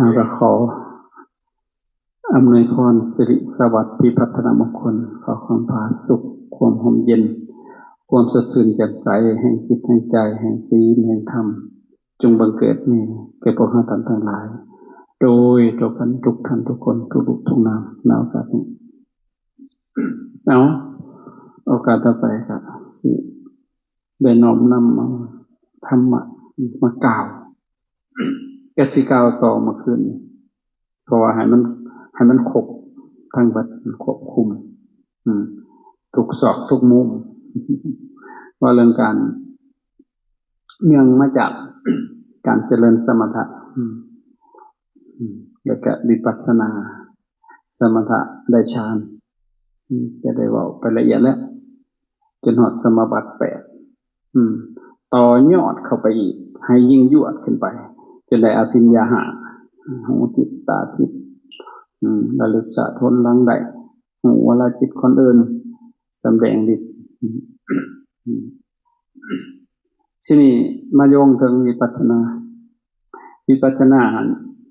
ເຮົາກໍຂໍອຳນວຍພອນສິລິສະຫວັດ ພິພັດທະນະມົງຄົນ, ຂໍຄວາມຜາສຸກ, ຄວາມຮົ່ມເຢັນ, ຄວາມສົດຊື່ນແຈ່ມໃສ ແຫ່ງຈິດແຫ່ງໃຈ ແຫ່ງສິນແຫ່ງທຳ ຈົ່ງບັງເກີດມີແກ່ພວກເຮົາທ່ານທັງຫຼາຍ ໂດຍທົ່ວກັນທຸກທ່ານທຸກຄົນ ທຸກຮູບທຸກນາມ ໃນໂອກາດນີ້. ເອົາ, ໂອກາດຕໍ່ໄປກໍຊິ ໄດ້ນ້ອມນຳເອົາທຳມະມາກ່າວ ກະຊິກ່າວຕໍ່ມື້ຄືນນີ້ ເພາະວ່າໃຫ້ມັນ ໃຫ້ມັນຄົບທັງເບິດ ຄວບຄຸມ ອືມ ທຸກຊອກທຸກມຸມ ເວົ້າເລື່ອງການ ເນື່ອງມາຈາກການຈະເລີນສະມະຖະ ອືມ ອືມ ແລ້ວກະວິປັດສະນາ ສະມະຖະໄດ້ฌານ ອືມ ຈະໄດ້ເວົ້າໄປລະອຽດແລ້ວ ຈົນຮອດສະມາບັດແປດ ອືມ ຕໍ່ຍອດເຂົ້າໄປອີກ ໃຫ້ຍິ່ງຍວດຂຶ້ນໄປ ຈົນໄດ້ອະພິນຍາຫ້າ ຮູ້ຈິດຕາທິບ ອືມ ລະລຶກຊາດຫົນຫຼັງໄດ້ ຮູ້ວາລະຈິດຄົນອື່ນ ສຳແດງລິດ ອືມ ອືມ ທີນີ້ມາໂຍງເຖິງວິປັດສະນາ ວິປັດສະນາຫັ້ນ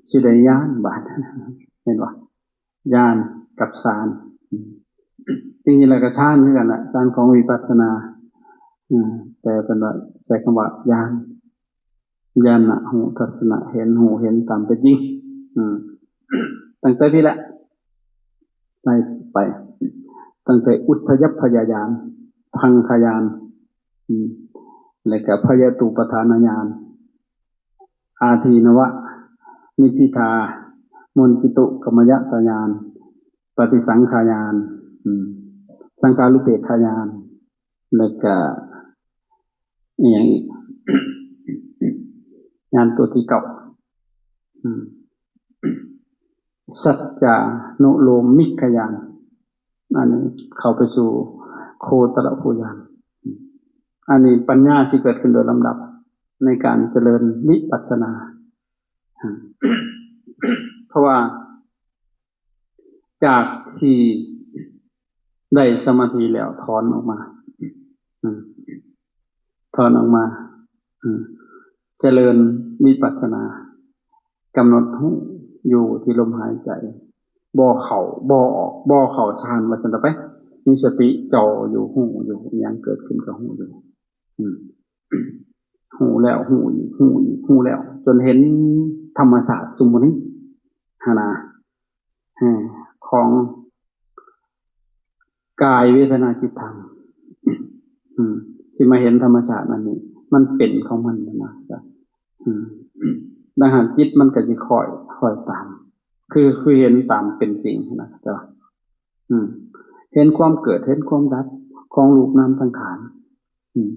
ຊິໄດ້ຍານບາດ ແມ່ນບໍ່? ຍານກັບຊານ ຈິງໆແລ້ວກໍຊານຄືກັນລະ ຊານຂອງວິປັດສະນາ ອືມ ແຕ່ເພິ່ນວ່າໃຊ້ຄຳວ່າຍານ ຍານະຮູ້ທັດສະນະ ເຫັນ ຮູ້ເຫັນຕາມເປັນຈິງ ອືມ ຕັ້ງແຕ່ພີ້ແຫຼະ ໄລ່ໄປ ຕັ້ງແຕ່ອຸດທະຍັບພະຍາຍານ ພັງຄະຍານ ອືມ ແລະກະພະຍາຕູປະທານຍານ ອາທີນະວະນິພິທາ ມຸນກິຕຸກຳມະຍະຕະຍານ ປະຕິສັງຂາຍານ ອືມ ສັງຂາລຸເປກຂາຍານ ແລະກະອີ່ຫຍັງອີກ ຍານຕົວທີເກົ້າ ອືມ ສັດຈານຸໂລມມິກຂະຍານ ອັນນີ້ເຂົ້າໄປສູ່ໂຄຕະລະພູຍານ ອັນນີ້ປັນຍາຊິເກີດຂຶ້ນໂດຍລຳດັບ ໃນການຈະເລີນວິປັດສະນາ ເພາະວ່າຈາກທີ່ໄດ້ສະມາທິແລ້ວ ຖອນອອກມາ ອືມ ຖອນອອກມາ ອືມ ຈະເລີນວິປັດສະນາ ກຳນົດຮູ້ຢູ່ທີ່ລົມຫາຍໃຈ ບໍ່ເຂົ້າບໍ່ອອກ ບໍ່ເຂົ້າຊານ ວ່າຊັ້ນເຖາະໄປ ມີສະຕິຈ່ອຢູ່ ຮູ້ຢູ່ ຫຍັງເກີດຂຶ້ນກໍຮູ້ຢູ່ ອືມ ຮູ້ແລ້ວຮູ້ອີກ ຮູ້ອີກ ຮູ້ແລ້ວ ຈົນເຫັນທຳມະຊາດຊຸມມື້ນີ້ຫັ້ນນະ ຂອງກາຍເວທະນາຈິດທຳ ອືມ ຊິມາເຫັນທຳມະຊາດອັນນີ້ ມັນເປັນຂອງມັນນະ ອືມ ດັ່ງນັ້ນຈິດມັນກໍຊິຄ່ອຍ ຄ່ອຍຕາມ ຄື ຄືເຫັນຕາມເປັນຈິງນະ ເຈົ້າ ອືມ ເຫັນຄວາມເກີດ ເຫັນຄວາມດັບຂອງຮູບນາມສັງຂານ ອືມ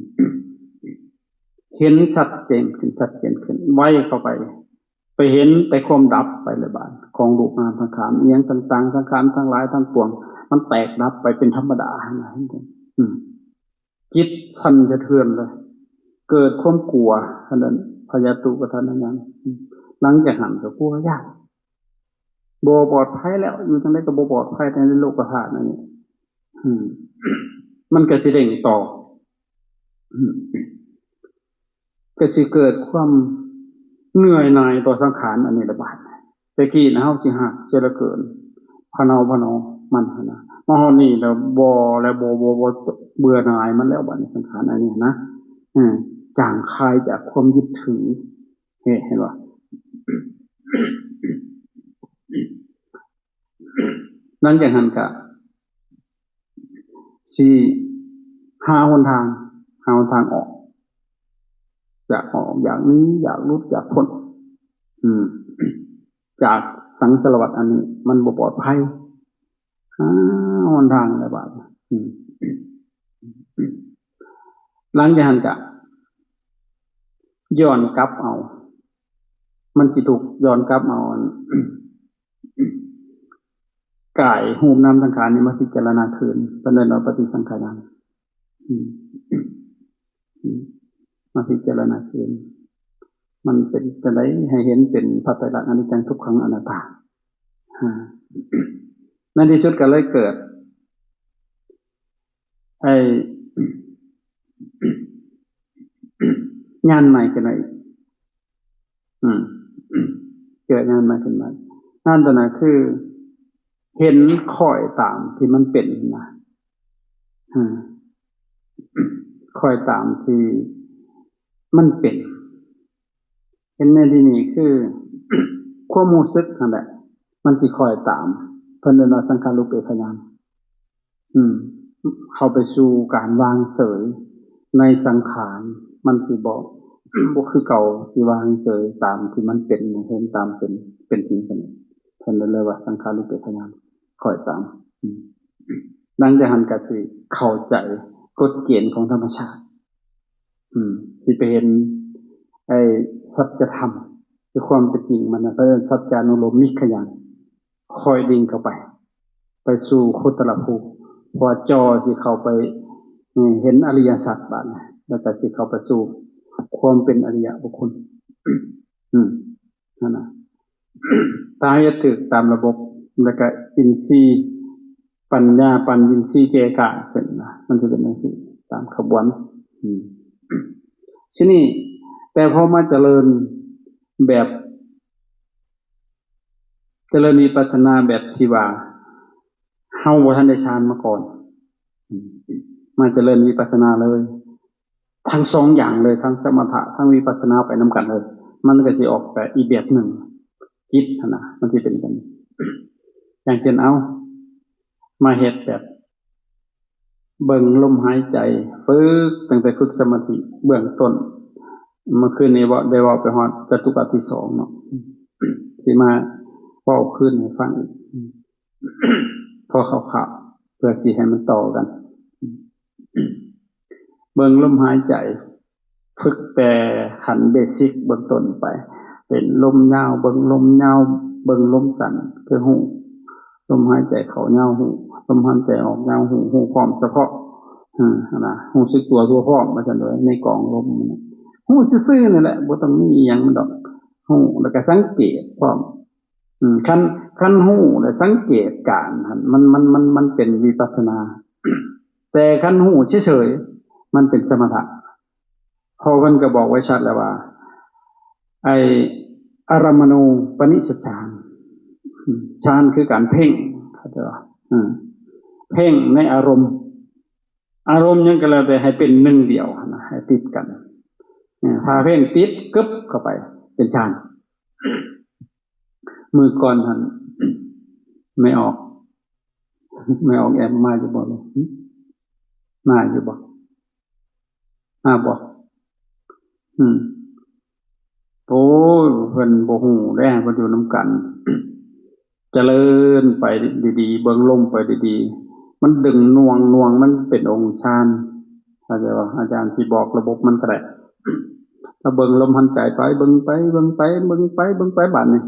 ເຫັນຊັດເຈນຂຶ້ນ ຊັດເຈນຂຶ້ນ ໄວເຂົ້າໄປ ໄປເຫັນແຕ່ຄວາມດັບໄປເລີຍບາດ ຂອງຮູບນາມສັງຂານ ອີ່ຫຍັງຕ່າງໆ ສັງຂານທັງຫຼາຍທັງປວງ ມັນແຕກດັບໄປເປັນທຳມະດາຫັ້ນນະ ອືມ ຈິດສັ່ນສະເທືອນເລີຍ ເກີດຄວາມກົວ ອັນນັ້ນພະຍາຕຸປະທານຍານ ອືມ ຫຼັງຈາກນັ້ນກໍກົວຢ້ານ ບໍ່ປອດໄພແລ້ວ ຢູ່ຈັ່ງໃດກໍບໍ່ປອດໄພໃນໂລກກະທາດອັນນີ້ ອືມ ມັນກໍຊິເດ້ງຕໍ່ ອືມ ກໍຊິເກີດຄວາມເໜື່ອຍໜ່າຍຕໍ່ສັງຂານອັນນີ້ລະບາດ ແຕ່ກີ້ນະເຮົາຊິຮັກເສຍເຫຼືອເກີນ ພະເນົາພະນອມັນຫັ້ນນະ ມາຮອດນີ້ແລ້ວບໍ່ ແລ້ວບໍ່ ບໍ່ ບໍ່ເບື່ອໜ່າຍມັນແລ້ວ ບາດນີ້ສັງຂານອັນນີ້ນະ ເອີ ຈາງຄາຍຈາກຄວາມຍຶດຖື ເຫັນ ເຫັນບໍ່? ຫຼັງຈາກນັ້ນກະຊິຫາຫົນທາງ ຫາຫົນທາງອອກ ຢາກອອກ ຢາກໜີ ຢາກຫຼຸດ ຢາກພົ້ນ ອືມ ຈາກສັງສາລະວັດອັນນີ້ ມັນບໍ່ປອດໄພ ຫາຫົນທາງແລ້ວບາດນີ້ ອືມ ຫຼັງຈາກນັ້ນກະຍ້ອນກັບເອົາ ມັນຊິຖືກຍ້ອນກັບເອົາອັນ ກາຍຮູບນາມສັງຂານນີ້ມາພິຈາລະນາຄືນ ເພິ່ນເອີ້ນວ່າປະຕິສັງຂາຍານ ອືມ ອືມ ມາພິຈາລະນາຄືນ ມັນເປັນຈັ່ງໃດ ໃຫ້ເຫັນເປັນພະໄຕລັກອະນິດຈັງ ທຸກຂັງ ອະນັດຕາ ອາ ໃນທີ່ສຸດກໍເລີຍເກີດ ໄອ້ ຍານໃໝ່ຂຶ້ນມາອີກ ອືມ ເປັ ເກີດຍານມາຂຶ້ນມາ ຍານຕົວນັ້ນຄືເຫັນຄ່ອຍຕາມທີ່ມັນເປັນນະ ອາ ຄ່ອຍຕາມທີ່ມັນເປັນ. ເຫັນໃນທີ່ນີ້ຄືຄວາມຮູ້ສຶກຫັ້ນແຫຼະ ມັນຊິຄ່ອຍຕາມ ເພິ່ນເອີ້ນວ່າສັງຂາຣູເປກຂະຍານ. ອືມ ເຂົ້າໄປສູ່ການວາງເສີຍໃນສັງຂານ ມັນຊິບໍ່ ບໍ່ຄືເກົ່າ ຊິວາງເສີຍຕາມທີ່ມັນເປັນ ເຫັນຕາມເປັນ ເປັນຈິງ. ເພິ່ນເອີ້ນວ່າສັງຂາຣູເປກຂະຍານ ຄ່ອຍຕາມ. ອືມ ຫຼັງຈາກນັ້ນກໍຊິເຂົ້າໃຈກົດເກນຂອງທຳມະຊາດ. ອືມ ຊິໄປເຫັນໄອ້ສັດຈະທຳ ຄືຄວາມເປັນຈິງມັນນະ ເພິ່ນເອີ້ນສັດຈານຸໂລມມິກຂະຍານ ຄ່ອຍດຶງເຂົ້າໄປ ໄປສູ່ຄຸດຕະລະພູ ເພາະວ່າຈໍຊິເຂົ້າໄປ ເຫັນອະລິຍະສັດບາດນີ້ ແລ້ວກໍຊິເຂົ້າໄປສູ່ຄວາມເປັນອະລິຍະບຸກຄົນ. ອືມ ຫັ້ນນະ ຖ້າເຮັດຖືກຕາມລະບົບ ແລ້ວກະອິນຊີປັນຍາ ປັນອິນຊີແກ່ກ້າເປັນນະ ມັນຊິເປັນຈັ່ງຊີ້ຕາມຂະບວນ. ອືມ ທີນີ້ ແຕ່ພໍມາຈະເລີນແບບ ຈະເລີນວິປັດສະນາແບບທີ່ວ່າເຮົາບໍ່ທັນໄດ້ຊານມາກ່ອນ ອືມ ມາຈະເລີນວິປັດສະນາເລີຍ ທັງສອງຢ່າງເລີຍ ທັງສະມະຖະ ທັງວິປັດສະນາໄປນຳກັນເລີຍ ມັນກໍຊິອອກແບບອີກແບບໜຶ່ງ ຈິດຫັ້ນນະ ມັນຊິເປັນແບບນີ້. ຢ່າງເຊັ່ນ ເອົາ ມາເຮັດແບບເບິ່ງລົມຫາຍໃຈ ຝຶກ ຕັ້ງແຕ່ຝຶກສະມາທິເບື້ອງຕົ້ນ ເມື່ອຄືນນີ້ເວົ້າ ໄດ້ເວົ້າໄປຮອດຈະຕຸກະທີສອງເນາະ ຊິມາເວົ້າຄືນໃຫ້ຟັງອີກ ພໍຄ່າວໆ ເພື່ອຊິໃຫ້ມັນຕໍ່ກັນ. ເບິ່ງລົມຫາຍໃຈ ຝຶກແຕ່ຂັ້ນເບສິກເບື້ອງຕົ້ນໄປ ເປັນລົມຍາວ ເບິ່ງລົມຍາວ ເບິ່ງລົມສັ້ນ ຄືຮູ້ລົມຫາຍໃຈເຂົ້າຍາວ ຮູ້ລົມຫາຍໃຈອອກຍາວ ຮູ້ ຮູ້ພ້ອມສະເພາະ ເອີ ຫັ້ນນະ ຮູ້ສຶກຕົວທົ່ວພ້ອມ ວ່າຊັ້ນເລີຍ ໃນກອງລົມ ຮູ້ຊື່ໆ ນີ້ແຫຼະ ບໍ່ຕ້ອງມີອີ່ຫຍັງມັນດອກ ຮູ້ ແລ້ວກໍສັງເກດພ້ອມ. ອືມ ຄັນ ຄັນຮູ້ ແລະ ສັງເກດການຫັ້ນ ມັນ ມັນ ມັນ ມັນເປັນວິປັດສະນາ ແຕ່ຄັນຮູ້ເສີຍໆ ມັນເປັນສະມະຖະ ເພາະເພິ່ນກໍບອກໄວ້ຊັດແລ້ວວ່າ ໄອ້ ອາຣຳມະນູປະນິສະຊານ ອືມ ຊານຄືການເພັ່ງ ເຂົາເຈົ້າວ່າ ອືມ ເພັ່ງໃນອາລົມ ອາລົມຫຍັງກໍແລ້ວແຕ່ໃຫ້ເປັນໜຶ່ງດຽວຫັ້ນນະ ໃຫ້ຕິດກັນ ເອີ ຖ້າເພັ່ງຕິດກຶບເຂົ້າໄປ ເປັນຊານ. ມື້ກ່ອນຫັ້ນ ແມ່ອອກ ແມ່ອອກແອມມາຢູ່ບໍ່ລູກ? ຫຶ? ມາຢູ່ບໍ່? ມາບໍ່? ອືມ ໂອ້ຍ ເພິ່ນບໍ່ຮູ້ເດ້ ເພິ່ນຢູ່ນຳກັນ ຈະເລີນໄປດີໆ ເບິ່ງລົມໄປດີໆ ມັນດຶງໜ່ວງໆ ມັນເປັນອົງຊານ ເຂົ້າໃຈບໍ່? ອາຈານຊິບອກລະບົບມັນກໍໄດ້ ລະເບິ່ງລົມຫາຍໃຈໄປ ເບິ່ງໄປ ເບິ່ງໄປ ເບິ່ງໄປ ເບິ່ງໄປ ບາດນີ້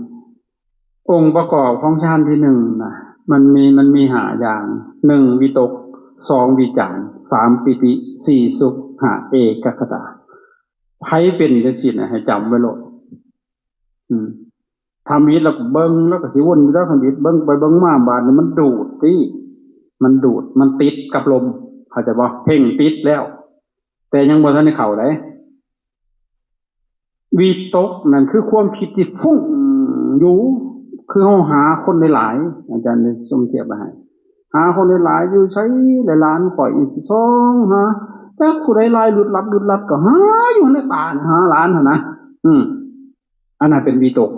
ອົງປະກອບຂອງຊານທີໜຶ່ງນະ ມັນມີ ມັນມີຫ້າຢ່າງ ໜຶ່ງ ວິຕົກ ສອງ ວິຈານ ສາມ ປີຕິ ສີ່ ສຸກ ຫ້າ ເອກະຄະຕາ. ໃຜເປັນຈັ່ງຊີ້ນະ ໃຫ້ຈຳໄວ້ໂລດ ອືມ ທຳອິດແລ້ວກໍເບິ່ງ ແລ້ວກໍຊິວົນຢູ່ແລ້ວ ທຳອິດເບິ່ງໄປເບິ່ງມາ ບາດນີ້ມັນດູດຕິ ມັນດູດ ມັນຕິດກັບລົມ ເຂົ້າໃຈບໍ່? ເພັ່ງຕິດແລ້ວ ແຕ່ຍັງບໍ່ທັນໄດ້ເຂົ້າໃດ. ວິຕົກນັ້ນຄືຄວາມຄິດທີ່ຟຸ້ງຢູ່ ຄືເຮົາຫາຄົນຫຼາຍໆ ອາຈານໄດ້ສົມທຽບໄວ້ໃຫ້ ຫາຄົນຫຼາຍໆ ຢູ່ໃສຫຼາຍໆ ຂ້ອຍອີກສອງຫາ ຈັກຜູ້ໃດລາຍຫຼຸດລັດ ຫຼຸດລັດ ກໍຫາຢູ່ໃນປ່າ ຫາຫຼານຫັ້ນນະ ອືມ ອັນນັ້ນເປັນວິຕົກ.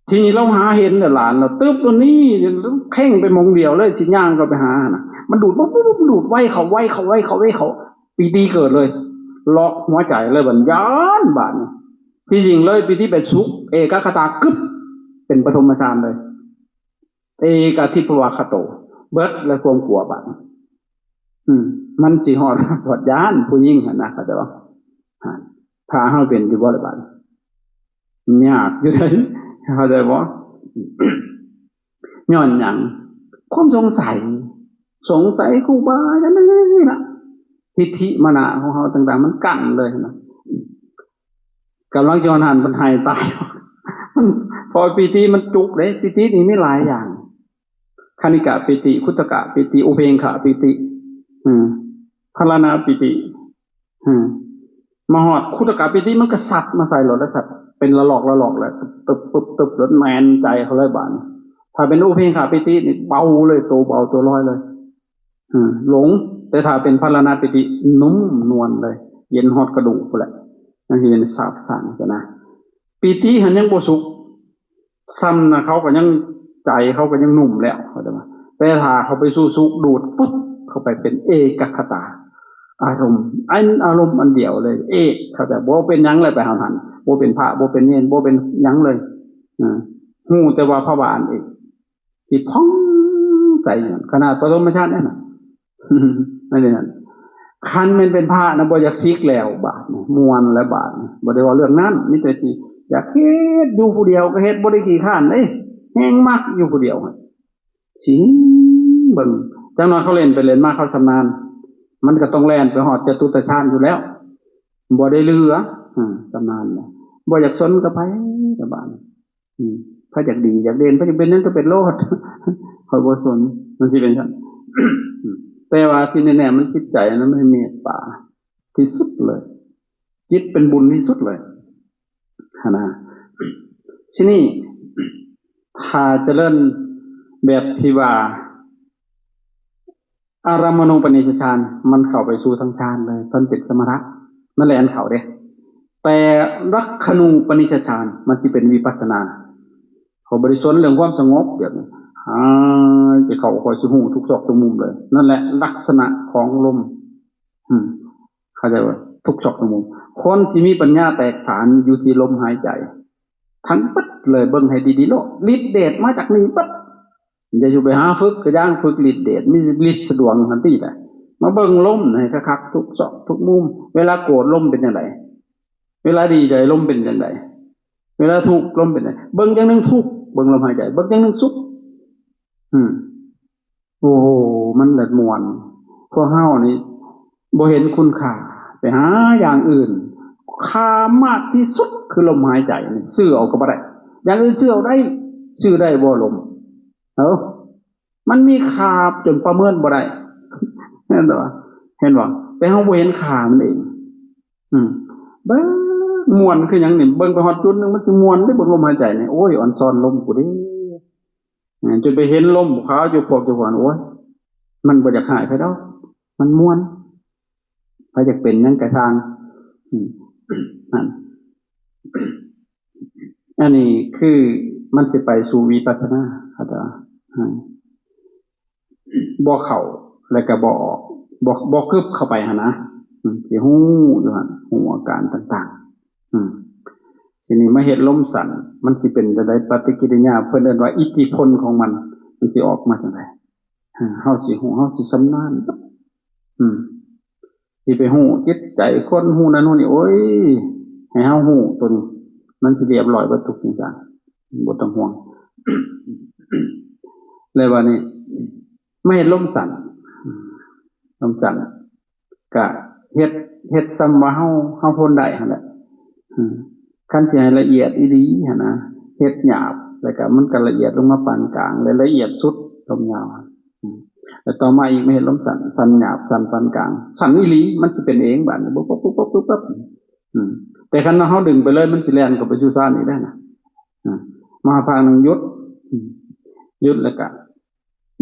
ທີນີ້ລາວຫາເຫັນແລ້ວຫຼານລາວຕຶບໂຕນີ້ ເຄັ່ງໄປໝ່ອງດຽວເລີຍ ຊິຍ່າງເຂົ້າໄປຫາຫັ້ນນະ ມັນດູດ ປຸບໆ ດູດໄວເຂົ້າ ໄວເຂົ້າ ໄວເຂົ້າ ໄວເຂົ້າ ປີຕິເກີດເລີຍ ເລາະຫົວໃຈເລີຍ ບັດຢ້ານບາດນີ້ ທີ່ຈິງເລີຍ ປີຕິເປັນສຸກ ເອກະຄະຕາ ກຶບ ເປັນປະຖົມມະຊານເລີຍ ເອກະທິພະວາຄະໂຕ ເບິດແລ້ວຄວາມກົວບາດນີ້ ອືມ ມັນຊິຮອດ ຮອດຢ້ານຜູ້ຍິງຫັ້ນນະ ເຂົ້າໃຈບໍ່? ຫັ້ນ ຖ້າເຮົາເປັນຢູ່ບໍ່ລະບາດ ຍາກຢູ່ໃດ ເຂົ້າໃຈບໍ່? ຍ້ອນຫຍັງ? ຄວາມສົງໄສ ສົງໄສຄູບາອາຈານຈັ່ງຊີ້ນະ ທິດຖິມານະຂອງເຮົາຕ່າງໆ ມັນກັ້ນເລີຍນະ ກຳລັງຈະຮອດຫັ້ນ ມັນໃຫ້ຕາຍ ມັນ ເພາະປີຕິມັນຈຸກເດ້ ປີຕິນີ້ມີຫຼາຍຢ່າງ ຄະນິກະປີຕິ ຄຸດທະກະປີຕິ ອຸເພກຂະປີຕິ ອືມ ພາລະນາປີຕິ ອືມ ມາຮອດຄຸດທະກະປີຕິ ມັນກໍສັດມາໃສ່ໂລດ ແລ້ວສັດໄປ ປັນລະລອກລະລອກແລ້ວ ຕຶບໆໆ ແລ້ວແໜ້ນໃຈເຂົາເລີຍບາດນີ້. ຖ້າເປັນອຸເພກຂາປີຕິນີ້ເບົາເລີຍ ໂຕເບົາໂຕລອຍເລີຍ ເອີ ຫຼົງ. ແຕ່ຖ້າເປັນພາລະນາປີຕິນຸ້ມນວນເລີຍ ເຢັນຮອດກະດູກພຸ້ນແຫຼະ. ມັນຊິເປັນສາບສ້າງຊັ້ນນະ. ປີຕິຫັ້ນຍັງບໍ່ສຸກ ຊ້ຳນະ ເຂົາກໍຍັງ ໃຈເຂົາກໍຍັງໜຸ່ມແລ້ວ ເຂົາຈະວ່າ. ແຕ່ຖ້າເຂົາໄປສູ່ສຸກ ດູດປຶບເຂົ້າໄປເປັນເອກະຄະຕາອາລົມ ອັນ ອາລົມອັນດຽວເລີຍ ເອກ ເຂົາຈະບໍ່ເປັນຫຍັງເລີຍ ໄປຫາຫັ້ນ ບໍ່ເປັນພະ ບໍ່ເປັນເນນ ບໍ່ເປັນຫຍັງເລີຍ. ເອີ ຮູ້ແຕ່ວ່າພາວະອັນເອກ ທີ່ຜ່ອງໃສນັ້ນ ຂະໜາດປະຖົມມະຊາດນັ້ນນະ ນັ້ນເດ ນັ້ນ. ຄັນແມ່ນເປັນພະນະ ບໍ່ຢາກສິກແລ້ວ ບາດນີ້ມ່ວນແລ້ວ ບາດນີ້ບໍ່ໄດ້ເວົ້າເລື່ອງນັ້ນ ມີແຕ່ຊິຢາກເຮັດຢູ່ຜູ້ດຽວ ກໍເຮັດ ບໍ່ໄດ້ຂີ້ຄ້ານເດ້ ແຮງມັກຢູ່ຜູ້ດຽວ. ຊິເບິ່ງ ຈັກໜ້ອຍເຂົາເລ່ນໄປເລ່ນມາ ເຂົາຊຳນານ ມັນກໍຕ້ອງແລ່ນໄປຮອດຈະຕຸດຕະຊານຢູ່ແລ້ວ ບໍ່ໄດ້ເຫຼືອ. ເອີ ຊຳນານແລ້ວ ບໍ່ຢາກສົນກັບໃຜແລ້ວ ບາດນີ້. ອືມ ໃຜຢາກດີຢາກເດັ່ນ ໃຜຢາກເປັນຫຍັງກໍເປັນໂລດ ຂ້ອຍບໍ່ສົນ ມັນຊິເປັນຊັ້ນ. ແຕ່ວ່າທີ່ແນ່ໆ ມັນຈິດໃຈນັ້ນມັນເມດຕາທີ່ສຸດເລີຍ ຈິດເປັນບຸນທີ່ສຸດເລີຍຫັ້ນນະ. ທີນີ້ ຖ້າຈະເລີນແບບທີ່ວ່າ ອາລຳມະນູປະນິດສະຊານ ມັນເຂົ້າໄປສູ່ທັງຊານເລີຍ ເພິ່ນເປັນສະມະຖະ ມັນແລ່ນເຂົ້າເດ້. ແຕ່ລັກຂະນູປະນິດສະຊານ ມັນຊິເປັນວິປັດສະນາ. ເຂົາບໍ່ໄດ້ສົນເລື່ອງຄວາມສະຫງົບ ແບບນີ້ ຫາຍໃຈເຂົ້າ ຂ້ອຍຊິຮູ້ທຸກຊອກທຸກມຸມເລີຍ. ນັ້ນແຫຼະລັກສະນະຂອງລົມ ອືມ ເຂົ້າໃຈບໍ່? ທຸກຊອກທຸກມຸມ. ຄົນທີ່ມີປັນຍາແຕກສານຢູ່ທີ່ລົມຫາຍໃຈທັງເບິດເລີຍ ເບິ່ງໃຫ້ດີໆໂລດ ລິດເດດມາຈາກນີ້ເບິດ. ຢ່າຢູ່ໄປຫາຝຶກ ກະຢ່າງຝຶກລິດເດດ ມີລິດສະດວງຫັ້ນຕິລະ. ມາເບິ່ງລົມໃຫ້ຄັກໆ ທຸກຊອກທຸກມຸມ. ເວລາໂກດລົມເປັນຈັ່ງໃດ? ເວລາດີໃຈລົມເປັນຈັ່ງໃດ? ເວລາທຸກລົມເປັນຈັ່ງໃດ? ເບິ່ງຢ່າງໜຶ່ງທຸກ ເບິ່ງລົມຫາຍໃຈ ເບິ່ງຢ່າງໜຶ່ງສຸກ. ອືມ ໂອ້ໂຫ ມັນລະມ່ວນ. ພວກເຮົານີ້ບໍ່ເຫັນຄຸນຄ່າ ໄປຫາຢ່າງອື່ນ. ຄ່າມາກທີ່ສຸດຄືລົມຫາຍໃຈນີ້ ຊື້ເອົາກໍບໍ່ໄດ້. ຢ່າງອື່ນຊື້ເອົາໄດ້ ຊື້ໄດ້ບໍ່ລົມ? ເອີ ມັນມີຄ່າຈົນປະເມີນບໍ່ໄດ້ ເຫັນບໍ່? ເຫັນບໍ່? ແຕ່ເຮົາບໍ່ເຫັນຄ່າມັນເອງ. ອືມ ເບິ່ງ ມ່ວນຄືຫຍັງນີ້ ເບິ່ງໄປຮອດຈຸດໜຶ່ງ ມັນຊິມ່ວນເດ້ ເບິ່ງລົມຫາຍໃຈນີ້. ໂອ້ຍ ອ່ອນຊອນລົມກູເດ້. ເອີ ຈົນໄປເຫັນລົມຂາວຢູ່ພວກຢູ່ຫັ້ນ ໂອ້ຍ ມັນບໍ່ຢາກຮ້າຍໃຜດອກ ມັນມ່ວນ. ໃຜຢາກເປັນຫຍັງກະຊ່າງ. ອືມ ນັ້ນ ອັນນີ້ຄືມັນຊິໄປສູ່ວິປັດສະນາ ເຂົາເຈົ້າ ອືມ ບໍ່ເຂົ້າ ແລ້ວກໍບໍ່ອອກ ບໍ່ ບໍ່ກຶບເຂົ້າໄປຫັ້ນນະ. ອືມ ຊິຮູ້ຢູ່ຫັ້ນ ຮູ້ອາການຕ່າງໆ. ອືມ ທີນີ້ມາເຮັດລົມສັ້ນ ມັນຊິເປັນຈັ່ງໃດ ປະຕິກິລິຍາ ເພິ່ນເອີ້ນວ່າອິດທິພົນຂອງມັນ ມັນຊິອອກມາຈັ່ງໃດ. ເຮົາຊິຮູ້ ເຮົາຊິຊຳນານ. ອືມ ຊິໄປຮູ້ຈິດໃຈຄົນ ຮູ້ນັ້ນຮູ້ນີ້ ໂອ້ຍ ໃຫ້ເຮົາຮູ້ໂຕນີ້ ມັນຊິລຽບຮ້ອຍເບິດທຸກສິ່ງຢ່າງ ບໍ່ຕ້ອງຫ່ວງ. ແລ້ວບາດນີ້ມາເຮັດລົມສັ້ນ ລົມສັ້ນ ກະເຮັດ ເຮັດສ່ຳວ່າເຮົາ ເຮົາທົນໄດ້ຫັ້ນແຫຼະ. ອືມ ຄັນຊິໃຫ້ລະອຽດອີ່ຫຼີຫັ້ນນະ ເຮັດຫຍາບ ແລ້ວກະມັນກະລະອຽດລົງມາປານກາງ ແລະ ລະອຽດສຸດລົມຍາວ. ອືມ ແລ້ວຕໍ່ມາອີກມາເຮັດລົມສັ້ນ ສັ້ນຫຍາບ ສັ້ນປານກາງ ສັ້ນອີ່ຫຼີ ມັນຊິເປັນເອງບາດນີ້ ປຸບປັບ ປຸບປັບ ປຸບປັບ. ອືມ ແຕ່ຄັນວ່າເຮົາດຶງໄປເລີຍ ມັນຊິແລ່ນເຂົ້າໄປຢູ່ຊານອີກໄດ້ນະ. ອືມ ມາພາກໜຶ່ງຢຸດ ຢຸດແລ້ວກະ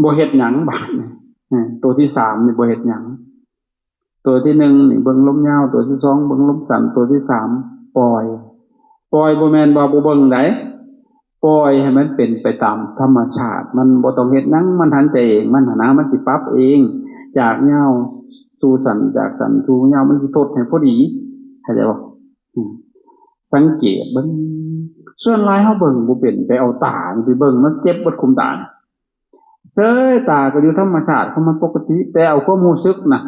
ບໍ່ເຮັດຫຍັງບາດນີ້. ເອີ ໂຕທີສາມນີ້ບໍ່ເຮັດຫຍັງ. ໂຕທີໜຶ່ງນີ້ເບິ່ງລົມຍາວ ໂຕທີສອງເບິ່ງລົມສັ້ນ ໂຕທີສາມປ່ອຍ. ປ່ອຍບໍ່ແມ່ນວ່າບໍ່ເບິ່ງໃດ ປ່ອຍໃຫ້ມັນເປັນໄປຕາມທຳມະຊາດ ມັນບໍ່ຕ້ອງເຮັດຫຍັງ ມັນຫັນໃຈເອງ ມັນຫັ້ນນະ ມັນຊິປັບເອງ ຈາກຍາວສູ່ສັ້ນ ຈາກສັ້ນສູ່ຍາວ ມັນຊິທົດໃຫ້ພໍດີ ເຂົ້າໃຈບໍ່? ອືມ ສັງເກດເບິ່ງ ສ່ວນຫຼາຍເຮົາເບິ່ງບໍ່ເປັນ ໄປເອົາຕາໄປເບິ່ງ ມັນເຈັບເບິດຄຸມຕາ. ເຊີຍ ຕາກໍຢູ່ທຳມະຊາດຂອງມັນປົກກະຕິ ແຕ່ເອົາຄວາມຮູ້ສຶກນະ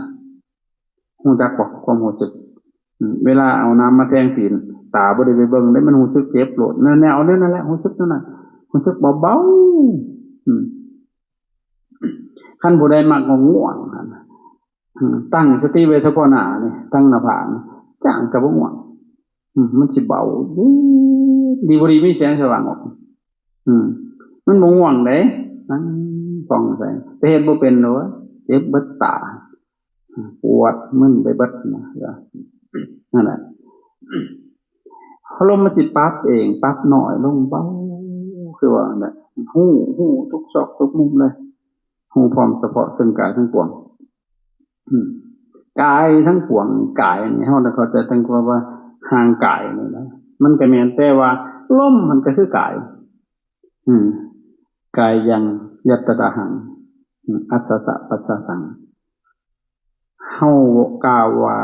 ຮູ້ຈັກບໍ່ ຄວາມຮູ້ສຶກ? ອືມ ເວລາເອົານ້ຳມາແທງຕີນ ຕາບໍ່ໄດ້ໄປເບິ່ງເດ້ ມັນຮູ້ສຶກເຈັບໂລດ. ແນວ ແນວ ແນວນັ້ນແຫຼະ ຮູ້ສຶກແນວນັ້ນ ຮູ້ສຶກເບົາໆ. ອືມ ຄັນຜູ້ໃດມັກງ່ວງໆຫັ້ນ ອືມ ຕັ້ງສະຕິໄວ້ສະເພາະໜ້ານີ້ ຕັ້ງໜ້າຜາກນີ້ ຈ້າງກະບໍ່ງ່ວງ. ອືມ ມັນຊິເບົາ ດີ ດີບໍ່ດີມີແສງສະຫວ່າງອອກ. ອືມ ມັນບໍ່ງ່ວງເດ້ ນັ່ງຜ່ອງໃສ ແຕ່ເຮັດບໍ່ເປັນດອກ ເຈັບເບິດຕາ ປວດມຶນໄປເບິດນະ. ນັ້ນແຫຼະ ອາລົມມັນຊິປັບເອງ ປັບນ້ອຍລົງເບົາ ຄືວ່ານັ້ນແຫຼະ ຮູ້ ຮູ້ທຸກຊອກທຸກມຸມເລີຍ ຮູ້ພ້ອມສະເພາະເຊິ່ງກາຍທັງປວງ. ອືມ ກາຍທັງປວງ ກາຍນີ້ເຮົາໄດ້ເຂົ້າໃຈທັງຄວາມວ່າຮ່າງກາຍນີ້ນະ ມັນກໍແມ່ນ ແຕ່ວ່າລົມມັນກໍຄືກາຍ. ອືມ ກາຍັງ ຍັດຕະດາຫັງ ອາຊາສະປັດຊາຕັງ ເຮົາກ່າວວ່າ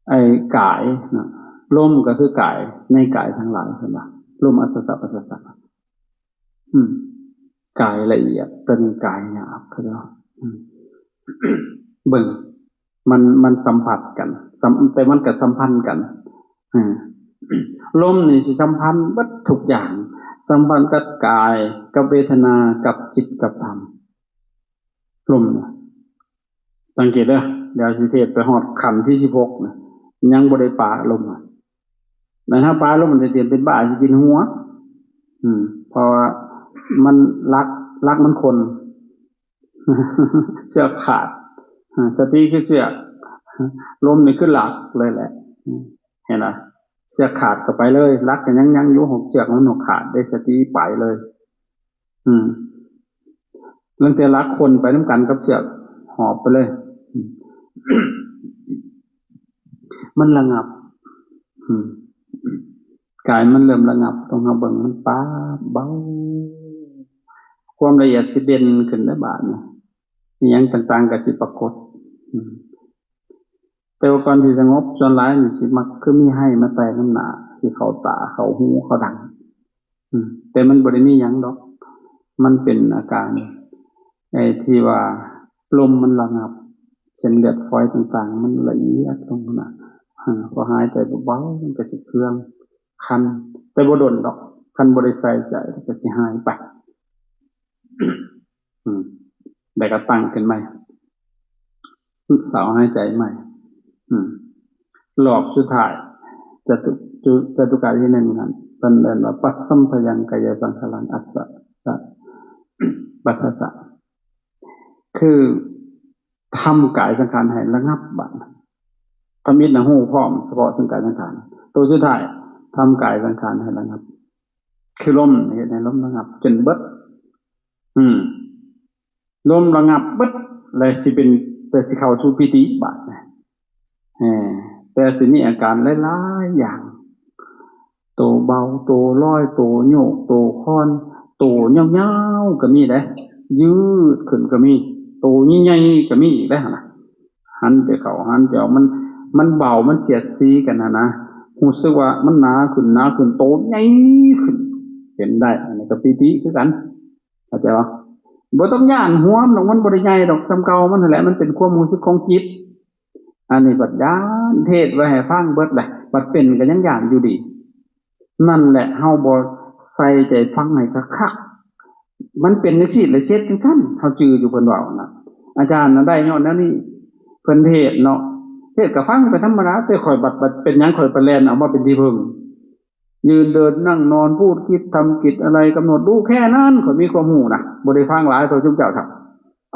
ໄອ້ກາຍນະ ລົມກໍຄືກາຍ ໃນກາຍທັງຫຼາຍ ເພິ່ນວ່າລົມອາຊາສະປັດຊາສະ ອືມ ກາຍລະອຽດ ຕົວນີ້ກາຍຫຍາບ ເຂົາເຈົ້າ ອືມ ເບິ່ງ ມັນ ມັນສຳພັດກັນ ສຳ ແຕ່ມັນກໍສຳພັນກັນ ອືມ ລົມນີ້ຊິສຳພັນເບິດທຸກຢ່າງ ສຳພັນກັບກາຍ ກັບເວທະນາ ກັບຈິດ ກັບທຳ ລົມນະ ສັງເກດເດີ ດຽວຊິເທດໄປຮອດຂັ້ນທີສິບຫົກນະ ຍັງບໍ່ໄດ້ປະລົມນະ ແລ້ວຖ້າປະລົມມັນຈະເປັນ ເປັນບ້າ ຊິກິນຫົວ ອືມ ເພາະວ່າມັນຫຼັກ ຫຼັກມັນຄົນ ເຊືອກຂາດ ສະຕິຄືເຊືອກ ລົມນີ້ຄືຫຼັກເລີຍແຫຼະ ເຫັນບໍ່ ເຊືອກຂາດກໍໄປເລີຍ ຫຼັກກໍຍັງ ຍັງຢູ່ ຫົກເຊືອກມັນຫົກຂາດເດ້ ສະຕິໄປເລີຍ ອືມ ຕັ້ງແຕ່ຫຼັກຄົນໄປນຳກັນກັບເຊືອກ ຫອບໄປເລີຍ ມັນລະງັບ ອືມ ກາຍມັນເລີ່ມລະງັບ ຕ້ອງເຮົາເບິ່ງມັນປາບເບົາ ຄວາມລະອຽດຊິເດັ່ນຂຶ້ນໃນບາດນີ້ ອີ່ຫຍັງຕ່າງໆກໍຊິປາກົດ ອືມ ແຕ່ວ່າກ່ອນທີ່ສະຫງົບ ສ່ວນຫຼາຍນີ້ຊິມັກຄືມີໄຮມາແຕະນຳໜ້າ ຊິເຂົ້າຕາ ເຂົ້າຫູ ເຂົ້າດັງ ອືມ ແຕ່ມັນບໍ່ໄດ້ມີຫຍັງດອກ ມັນເປັນອາການ ໄອ້ທີ່ວ່າລົມມັນລະງັບ ເສັ້ນເລືອດຝອຍຕ່າງໆ ມັນລະອຽດລົງນະ ອາ ພໍຫາຍໃຈເບົາໆ ມັນກໍຊິເຄືອງ ຄັນ ແຕ່ບໍ່ດົນດອກ ຄັນບໍ່ໄດ້ໃສ່ໃຈ ແລ້ວກໍຊິຫາຍໄປ ອືມ ແລ້ວກໍຕັ້ງຂຶ້ນໃໝ່ ເຊົາຫາຍໃຈໃໝ່ ອືມ ລອບສຸດທ້າຍ ຈະຕຸ ຈະ ຈະຕຸກະທີໜຶ່ງຫັ້ນ ເພິ່ນເອີ້ນວ່າ ປັດສຳພະຍັງກາຍະສັງຂາລັງ ອັດສະ ສະ ປັດສະສະ ຄື ທຳກາຍສັງຂານໃຫ້ລະງັບບາດ ທຳອິດນະຮູ້ພ້ອມສະເພາະເຊິ່ງກາຍສັງຂານ ໂຕສຸດທ້າຍ ທຳກາຍສັງຂານໃຫ້ລະງັບ ຄືລົມ ເຮັດໃຫ້ລົມລະງັບຈົນເບິດ ອືມ ລົມລະງັບເບິດ ແລ້ວຊິເປັນ ແຕ່ຊິເຂົ້າສູ່ປີຕິບາດ ເອີ ແຕ່ຊິມີອາການຫຼາຍໆຢ່າງ ໂຕເບົາ ໂຕລອຍ ໂຕໂຍກ ໂຕຄອນ ໂຕຍາວໆກໍມີເດ້ ຍືດຂຶ້ນກໍມີ ໂຕໃຫຍ່ໆກໍມີອີກເດ້ຫັ້ນນະ ຫັນແຕ່ເຂົ້າຫັນແຕ່ອອກ ມັນ ມັນເບົາ ມັນສຽດສີກັນຫັ້ນນະ ຮູ້ສຶກວ່າມັນໜາຂຶ້ນ ໜາຂຶ້ນ ໂຕໃຫຍ່ຂຶ້ນ ເປັນໄດ້ ອັນນີ້ກໍປີຕິຄືກັນ ເຂົ້າໃຈບໍ່? ບໍ່ຕ້ອງຢ້ານ ຫົວມັນດອກ ມັນບໍ່ໄດ້ໃຫຍ່ດອກ ສ່ຳເກົ່າມັນຫັ້ນແຫຼະ ມັນເປັນຄວາມຮູ້ສຶກຂອງຈິດ ອັນນີ້ບັດຢ້ານ ເທດໄວ້ໃຫ້ຟັງເບິດແຫຼະ ບັດເປັນກໍຍັງຢ້ານຢູ່ດີ ນັ້ນແຫຼະ ເຮົາບໍ່ໃສ່ໃຈຟັງໃຫ້ຄັກໆ ມັນເປັນຈັ່ງຊີ້ແຫຼະ ເຮັດຈັ່ງຊັ້ນ ເຮົາຈື່ຢູ່ເພິ່ນເວົ້ານະ ອາຈານນະໄດ້ຍ້ອນແນວນີ້ ເພິ່ນເທດເນາະ ເທດກໍຟັງໄປທຳມະດາ ແຕ່ຂ້ອຍບັດ ບັດເປັນຫຍັງຂ້ອຍໄປແລ່ນເອົາມາເປັນທີ່ເພິ່ງ ຢືນເດີນນັ່ງນອນ ພູດຄິດທຳກິດອາໄລກຳນົດ ຮູ້ແຄ່ນັ້ນ ຂ້ອຍມີຄວາມຮູ້ນະ ບໍ່ໄດ້ຟັງຫຼາຍເທົ່າຈຸມເຈົ້າເທົ່າ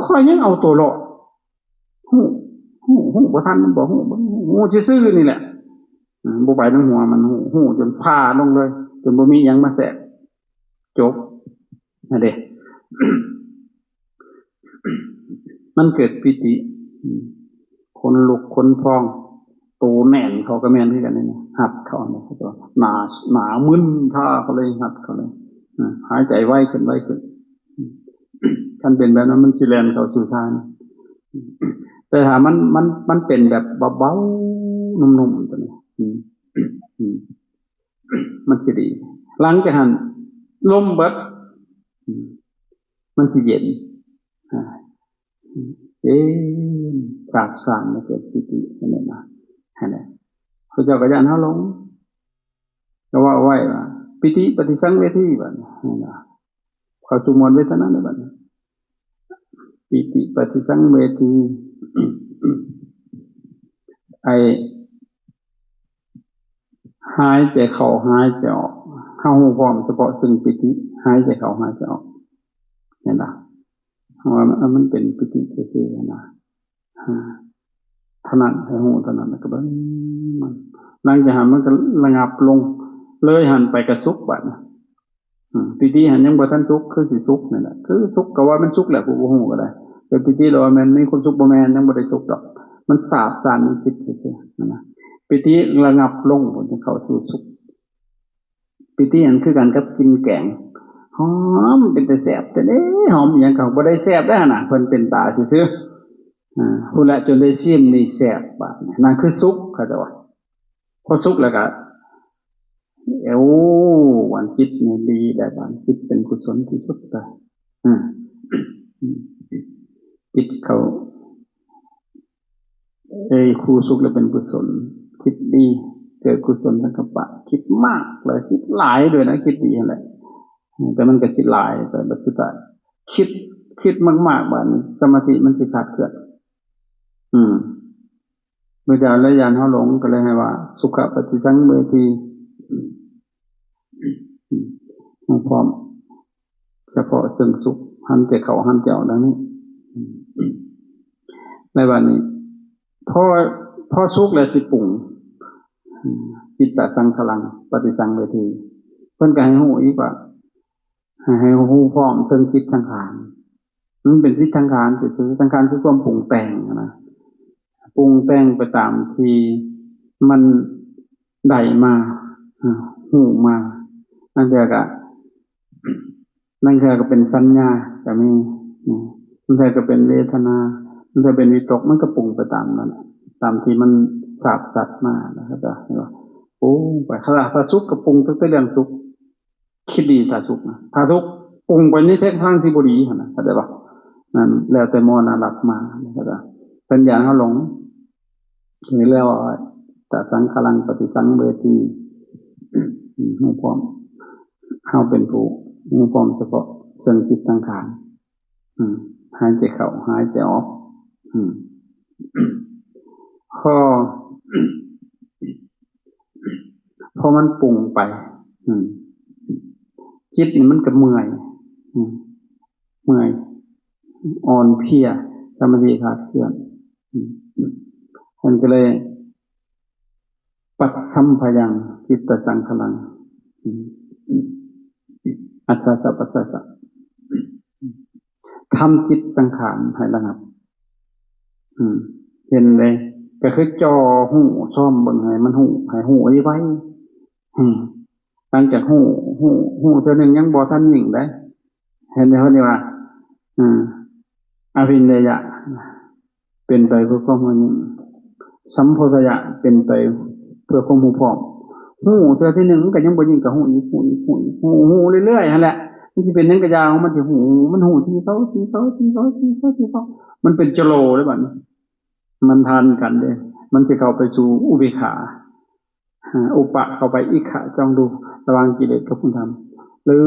ຂ້ອຍຍັງເອົາຕົວລອດ ຮູ້ ຮູ້ ຮູ້ບໍ່ທັນ ມັນບໍ່ຮູ້ ເບິ່ງ ຮູ້ ຮູ້ຊື່ໆນີ້ແຫຼະ ອືມ ບໍ່ໄປນຳຫົວມັນ ຮູ້ ຮູ້ຈົນຜ່າລົງເລີຍ ຈົນບໍ່ມີຫຍັງມາແຊກ ຈົບຫັ້ນເດ້ ມັນເກີດປີຕິ ອືມ ຂົນລຸກຂົນພອງ ໂຕແໜ້ນເຂົ້າກໍແມ່ນຄືກັນນີ້ນະ ຮັດເຂົ້ານີ້ ໜ້າ ໜ້າມຶນທ່າເຂົາເລີຍ ຮັດເຂົ້າເລີຍ ອາ ຫາຍໃຈໄວຂຶ້ນ ໄວຂຶ້ນ ຄັນເປັນແບບນັ້ນ ມັນຊິແລ່ນເຂົ້າສູ່ທານ ແຕ່ຖ້າມັນ ມັນ ມັນເປັນແບບເບົາໆ ນຸ້ມໆ ຕົວນີ້ ອືມ ອືມ ມັນຊິດີ ຫຼັງຈາກຫັ້ນ ລົມເບິດ ອືມ ມັນຊິເຢັນ ອາ ເຢັນ ຊາບຊານ ແລ້ວເກີດປີຕິ ອັນນີ້ນະ ຫັ້ນແຫຼະ ເຂົາເຈົ້າກໍຢ້ານເຮົາຫຼົງ ກໍເວົ້າໄວ້ວ່າ ປີຕິປະຕິສັງເວທີ ບາດນີ້ ເຫັນບໍ່? ເຂົ້າສູ່ໝວດເວທະນາແລ້ວ ບາດນີ້ ປີຕິປະຕິສັງເວທີ ໄອ້ ຫາຍໃຈເຂົ້າ ຫາຍໃຈອອກ ເຮົາຮູ້ພ້ອມສະເພາະເຊິ່ງປີຕິ ຫາຍໃຈເຂົ້າ ຫາຍໃຈອອກ ເຫັນບໍ່? ເພາະວ່າມັນເປັນປີຕິຊື່ໆນະ ອາ ເທົ່ານັ້ນ ໃຫ້ຮູ້ເທົ່ານັ້ນ ແລ້ວກໍເບິ່ງມັນ ຫຼັງຈາກຫັ້ນມັນກໍລະງັບລົງ ເລີຍຫັ້ນໄປກໍສຸກບາດນີ້. ອືມ ປີຕິຫັ້ນຍັງບໍ່ທັນສຸກ ຄືຊິສຸກນີ້ແຫຼະ ຄືສຸກກໍວ່າມັນສຸກແຫຼະ ຜູ້ບໍ່ຮູ້ກໍໄດ້ ແຕ່ປີຕິລະວ່າແມ່ນມີຄວາມສຸກ ບໍ່ແມ່ນ ຍັງບໍ່ໄດ້ສຸກດອກ ມັນສາບສານໃນຈິດຊື່ໆ ນັ້ນນະ. ປີຕິລະງັບລົງ ເພິ່ນຈຶ່ງເຂົ້າສູ່ສຸກ. ປີຕິຫັ້ນຄືກັນກັບກິນແກງ ຫອມເປັນຕາແຊບແທ້ເດ້ ຫອມອີ່ຫຍັງກໍບໍ່ໄດ້ແຊບໄດ໋ຫັ້ນນະ ເພິ່ນເປັນຕາຊື່ໆ. ອາ ພຸ້ນລະ ຈົນໄດ້ຊີມນີ້ແຊບບາດນີ້ ນັ້ນຄືສຸກ ເຂົາເຈົ້າວ່າ. ພໍສຸກແລ້ວກໍ ໂອ້ ບາດຈິດນີ້ດີແລ້ວ ບາດຈິດເປັນກຸສົນທີ່ສຸດເລີຍ. ອາ ຈິດເຂົ້າ ເອີຍ ຄູ່ສຸກແລ້ວເປັນກຸສົນ ຄິດດີ ເກີດກຸສົນສັງກັບປະ ຄິດມາກເລີຍ ຄິດຫຼາຍດ້ວຍນະ ຄິດດີຫັ້ນແຫຼະ. ແຕ່ມັນກໍຊິຫຼາຍໄປບັດສຸດທ້າຍ ຄິດ ຄິດມາກໆ ບາດນີ້ສະມາທິມັນຊິຂາດເຄື່ອນ. ອືມ ເມື່ອໃດລະຢ້ານເຮົາຫຼົງ ກໍເລີຍໃຫ້ວ່າສຸຂະປະຕິສັງເວທີ ໃຫ້ພ້ອມສະເພາະເຊິ່ງສຸກ ຫັນແຕ່ເຂົ້າຫັນແຕ່ອອກ ດັ່ງນີ້. ໃນບາດນີ້ ພໍ ພໍສຸກແລ້ວຊິປຸງ ອືມ ຈິດຕະສັງຂາລັງປະຕິສັງເວທີ ເພິ່ນກໍໃຫ້ຮູ້ອີກວ່າ ໃຫ້ ໃຫ້ຮູ້ພ້ອມເຊິ່ງຈິດສັງຂານ ມັນເປັນຈິດສັງຂານຊື່ໆ ສັງຂານຄືຄວາມປຸງແຕ່ງນະ ປຸງແຕ່ງໄປຕາມທີ່ມັນໄດ້ມາ ອາ ຮູ້ມາ ລາງເທື່ອກໍ ລາງເທື່ອກໍເປັນສັນຍາກໍມີ ອາ ລາງເທື່ອກໍເປັນເວທະນາ ລາງເທື່ອເປັນວິຕົກ ມັນກໍປຸງໄປຕາມນັ້ນ ຕາມທີ່ມັນສາບສັດມາ ແລ້ວກໍ ປຸງໄປ ຖ້າ ຖ້າສຸກກໍປຸງຕັ້ງແຕ່ເລື່ອງສຸກ ຄິດດີຖ້າສຸກນະ ຖ້າທຸກປຸງໄປໃນທິດທາງທີ່ບໍ່ດີຫັ້ນນະ ເຂົ້າໃຈບໍ່? ນັ້ນແລ້ວແຕ່ມອນະລັດມາ ເຂົ້າໃຈ? ສັນຍານເຮົາຫຼົງ ເຫັນແລ້ວວ່າ ຕະສັງຂາລັງປະຕິສັງເວທີ ຮູ້ພ້ອມ ເຮົາເປັນຜູ້ຮູ້ພ້ອມສະເພາະເຊິ່ງຈິດສັງຂານ ອືມ ຫາຍໃຈເຂົ້າ ຫາຍໃຈອອກ ອືມ ພໍ ພໍມັນປຸງໄປ ອືມ ຈິດນີ້ມັນກໍເມື່ອຍ ອືມ ເມື່ອຍ ອ່ອນເພຍ ສະມາທິຂາດເຄື່ອນ ອືມ ເພິ່ນກໍເລີຍ ປັດສຳພະຍັງ ຈິດຕະສັງຂາລັງ ອືມ ອັດສະສະ ປັດສະສະ ທຳຈິດສັງຂານໃຫ້ລະງັບ ອືມ ເຫັນເດ້ ກໍຄືຈ່ອຮູ້ ຊ້ອມເບິ່ງໃຫ້ມັນຮູ້ ໃຫ້ຮູ້ໄວໆ ອືມ ຫຼັງຈາກຮູ້ ຮູ້ ຮູ້ເທື່ອໜຶ່ງຍັງບໍ່ທັນຍິ່ງເດ້ ເຫັນເດ້ ເພິ່ນວ່າ ອືມ ອະວິນເນຍະ ເປັນໄປເພື່ອຄວາມຮູ້ຍິ່ງ ສຳໂພຊະຍະ ເປັນໄປເພື່ອຄວາມຮູ້ພ້ອມ ຮູ້ເທື່ອທີໜຶ່ງມັນກໍຍັງບໍ່ຍິ່ງ ກໍຮູ້ອີກ ຮູ້ອີກ ຮູ້ອີກ ຮູ້ ຮູ້ເລື້ອຍໆຫັ້ນແຫຼະ ມັນຊິເປັນຫຍັງກໍຢ່າ ມັນຊິຮູ້ ມັນຮູ້ທີ່ເກົ່າ ທີ່ເກົ່າ ທີ່ເກົ່າ ທີ່ເກົ່າ ທີ່ເກົ່າ ມັນເປັນຈະໂລເດ້ບັດນີ້ ມັນທັນກັນເດ້ ມັນຊິເຂົ້າໄປສູ່ອຸເບກຂາ ອາ ອຸປະເຂົ້າໄປ ອິກຂະ ຈ້ອງດູ ລະຫວ່າງກິເລດກັບຄຸນທຳ ລື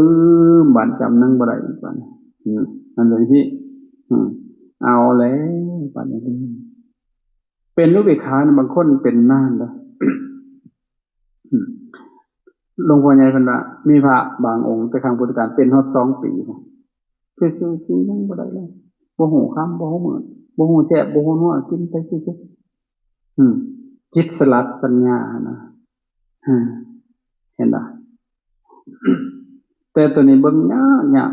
ມບາດ ຈຳໜັງບໍ່ໄດ້ອີກບາດນີ້ ອືມ ອັນນີ້ ອືມ ເອົາແລ້ວບາດນີ້ ເປັນອຸເບກຂານະ ບາງຄົນເປັນນານເດ້ ອືມ ຫຼວງພໍ່ໃຫຍ່ເພິ່ນວ່າ ມີພະບາງອົງແຕ່ຄັ້ງພຸດທະການເປັນຮອດສອງປີ ຊື່ໆ ກິນຫຍັງບໍ່ໄດ້ເລີຍ ບໍ່ຮູ້ຄ່ຳ ບໍ່ຮູ້ມື້ ບໍ່ຮູ້ແຊບ ບໍ່ຮູ້ນົວ ກິນໄປຊື່ໆ ອືມ ຈິດສະຫຼັດສັນຍານະ ອືມ ເຫັນບໍ່? ແຕ່ໂຕນີ້ເບິ່ງຍາກ ຍາກ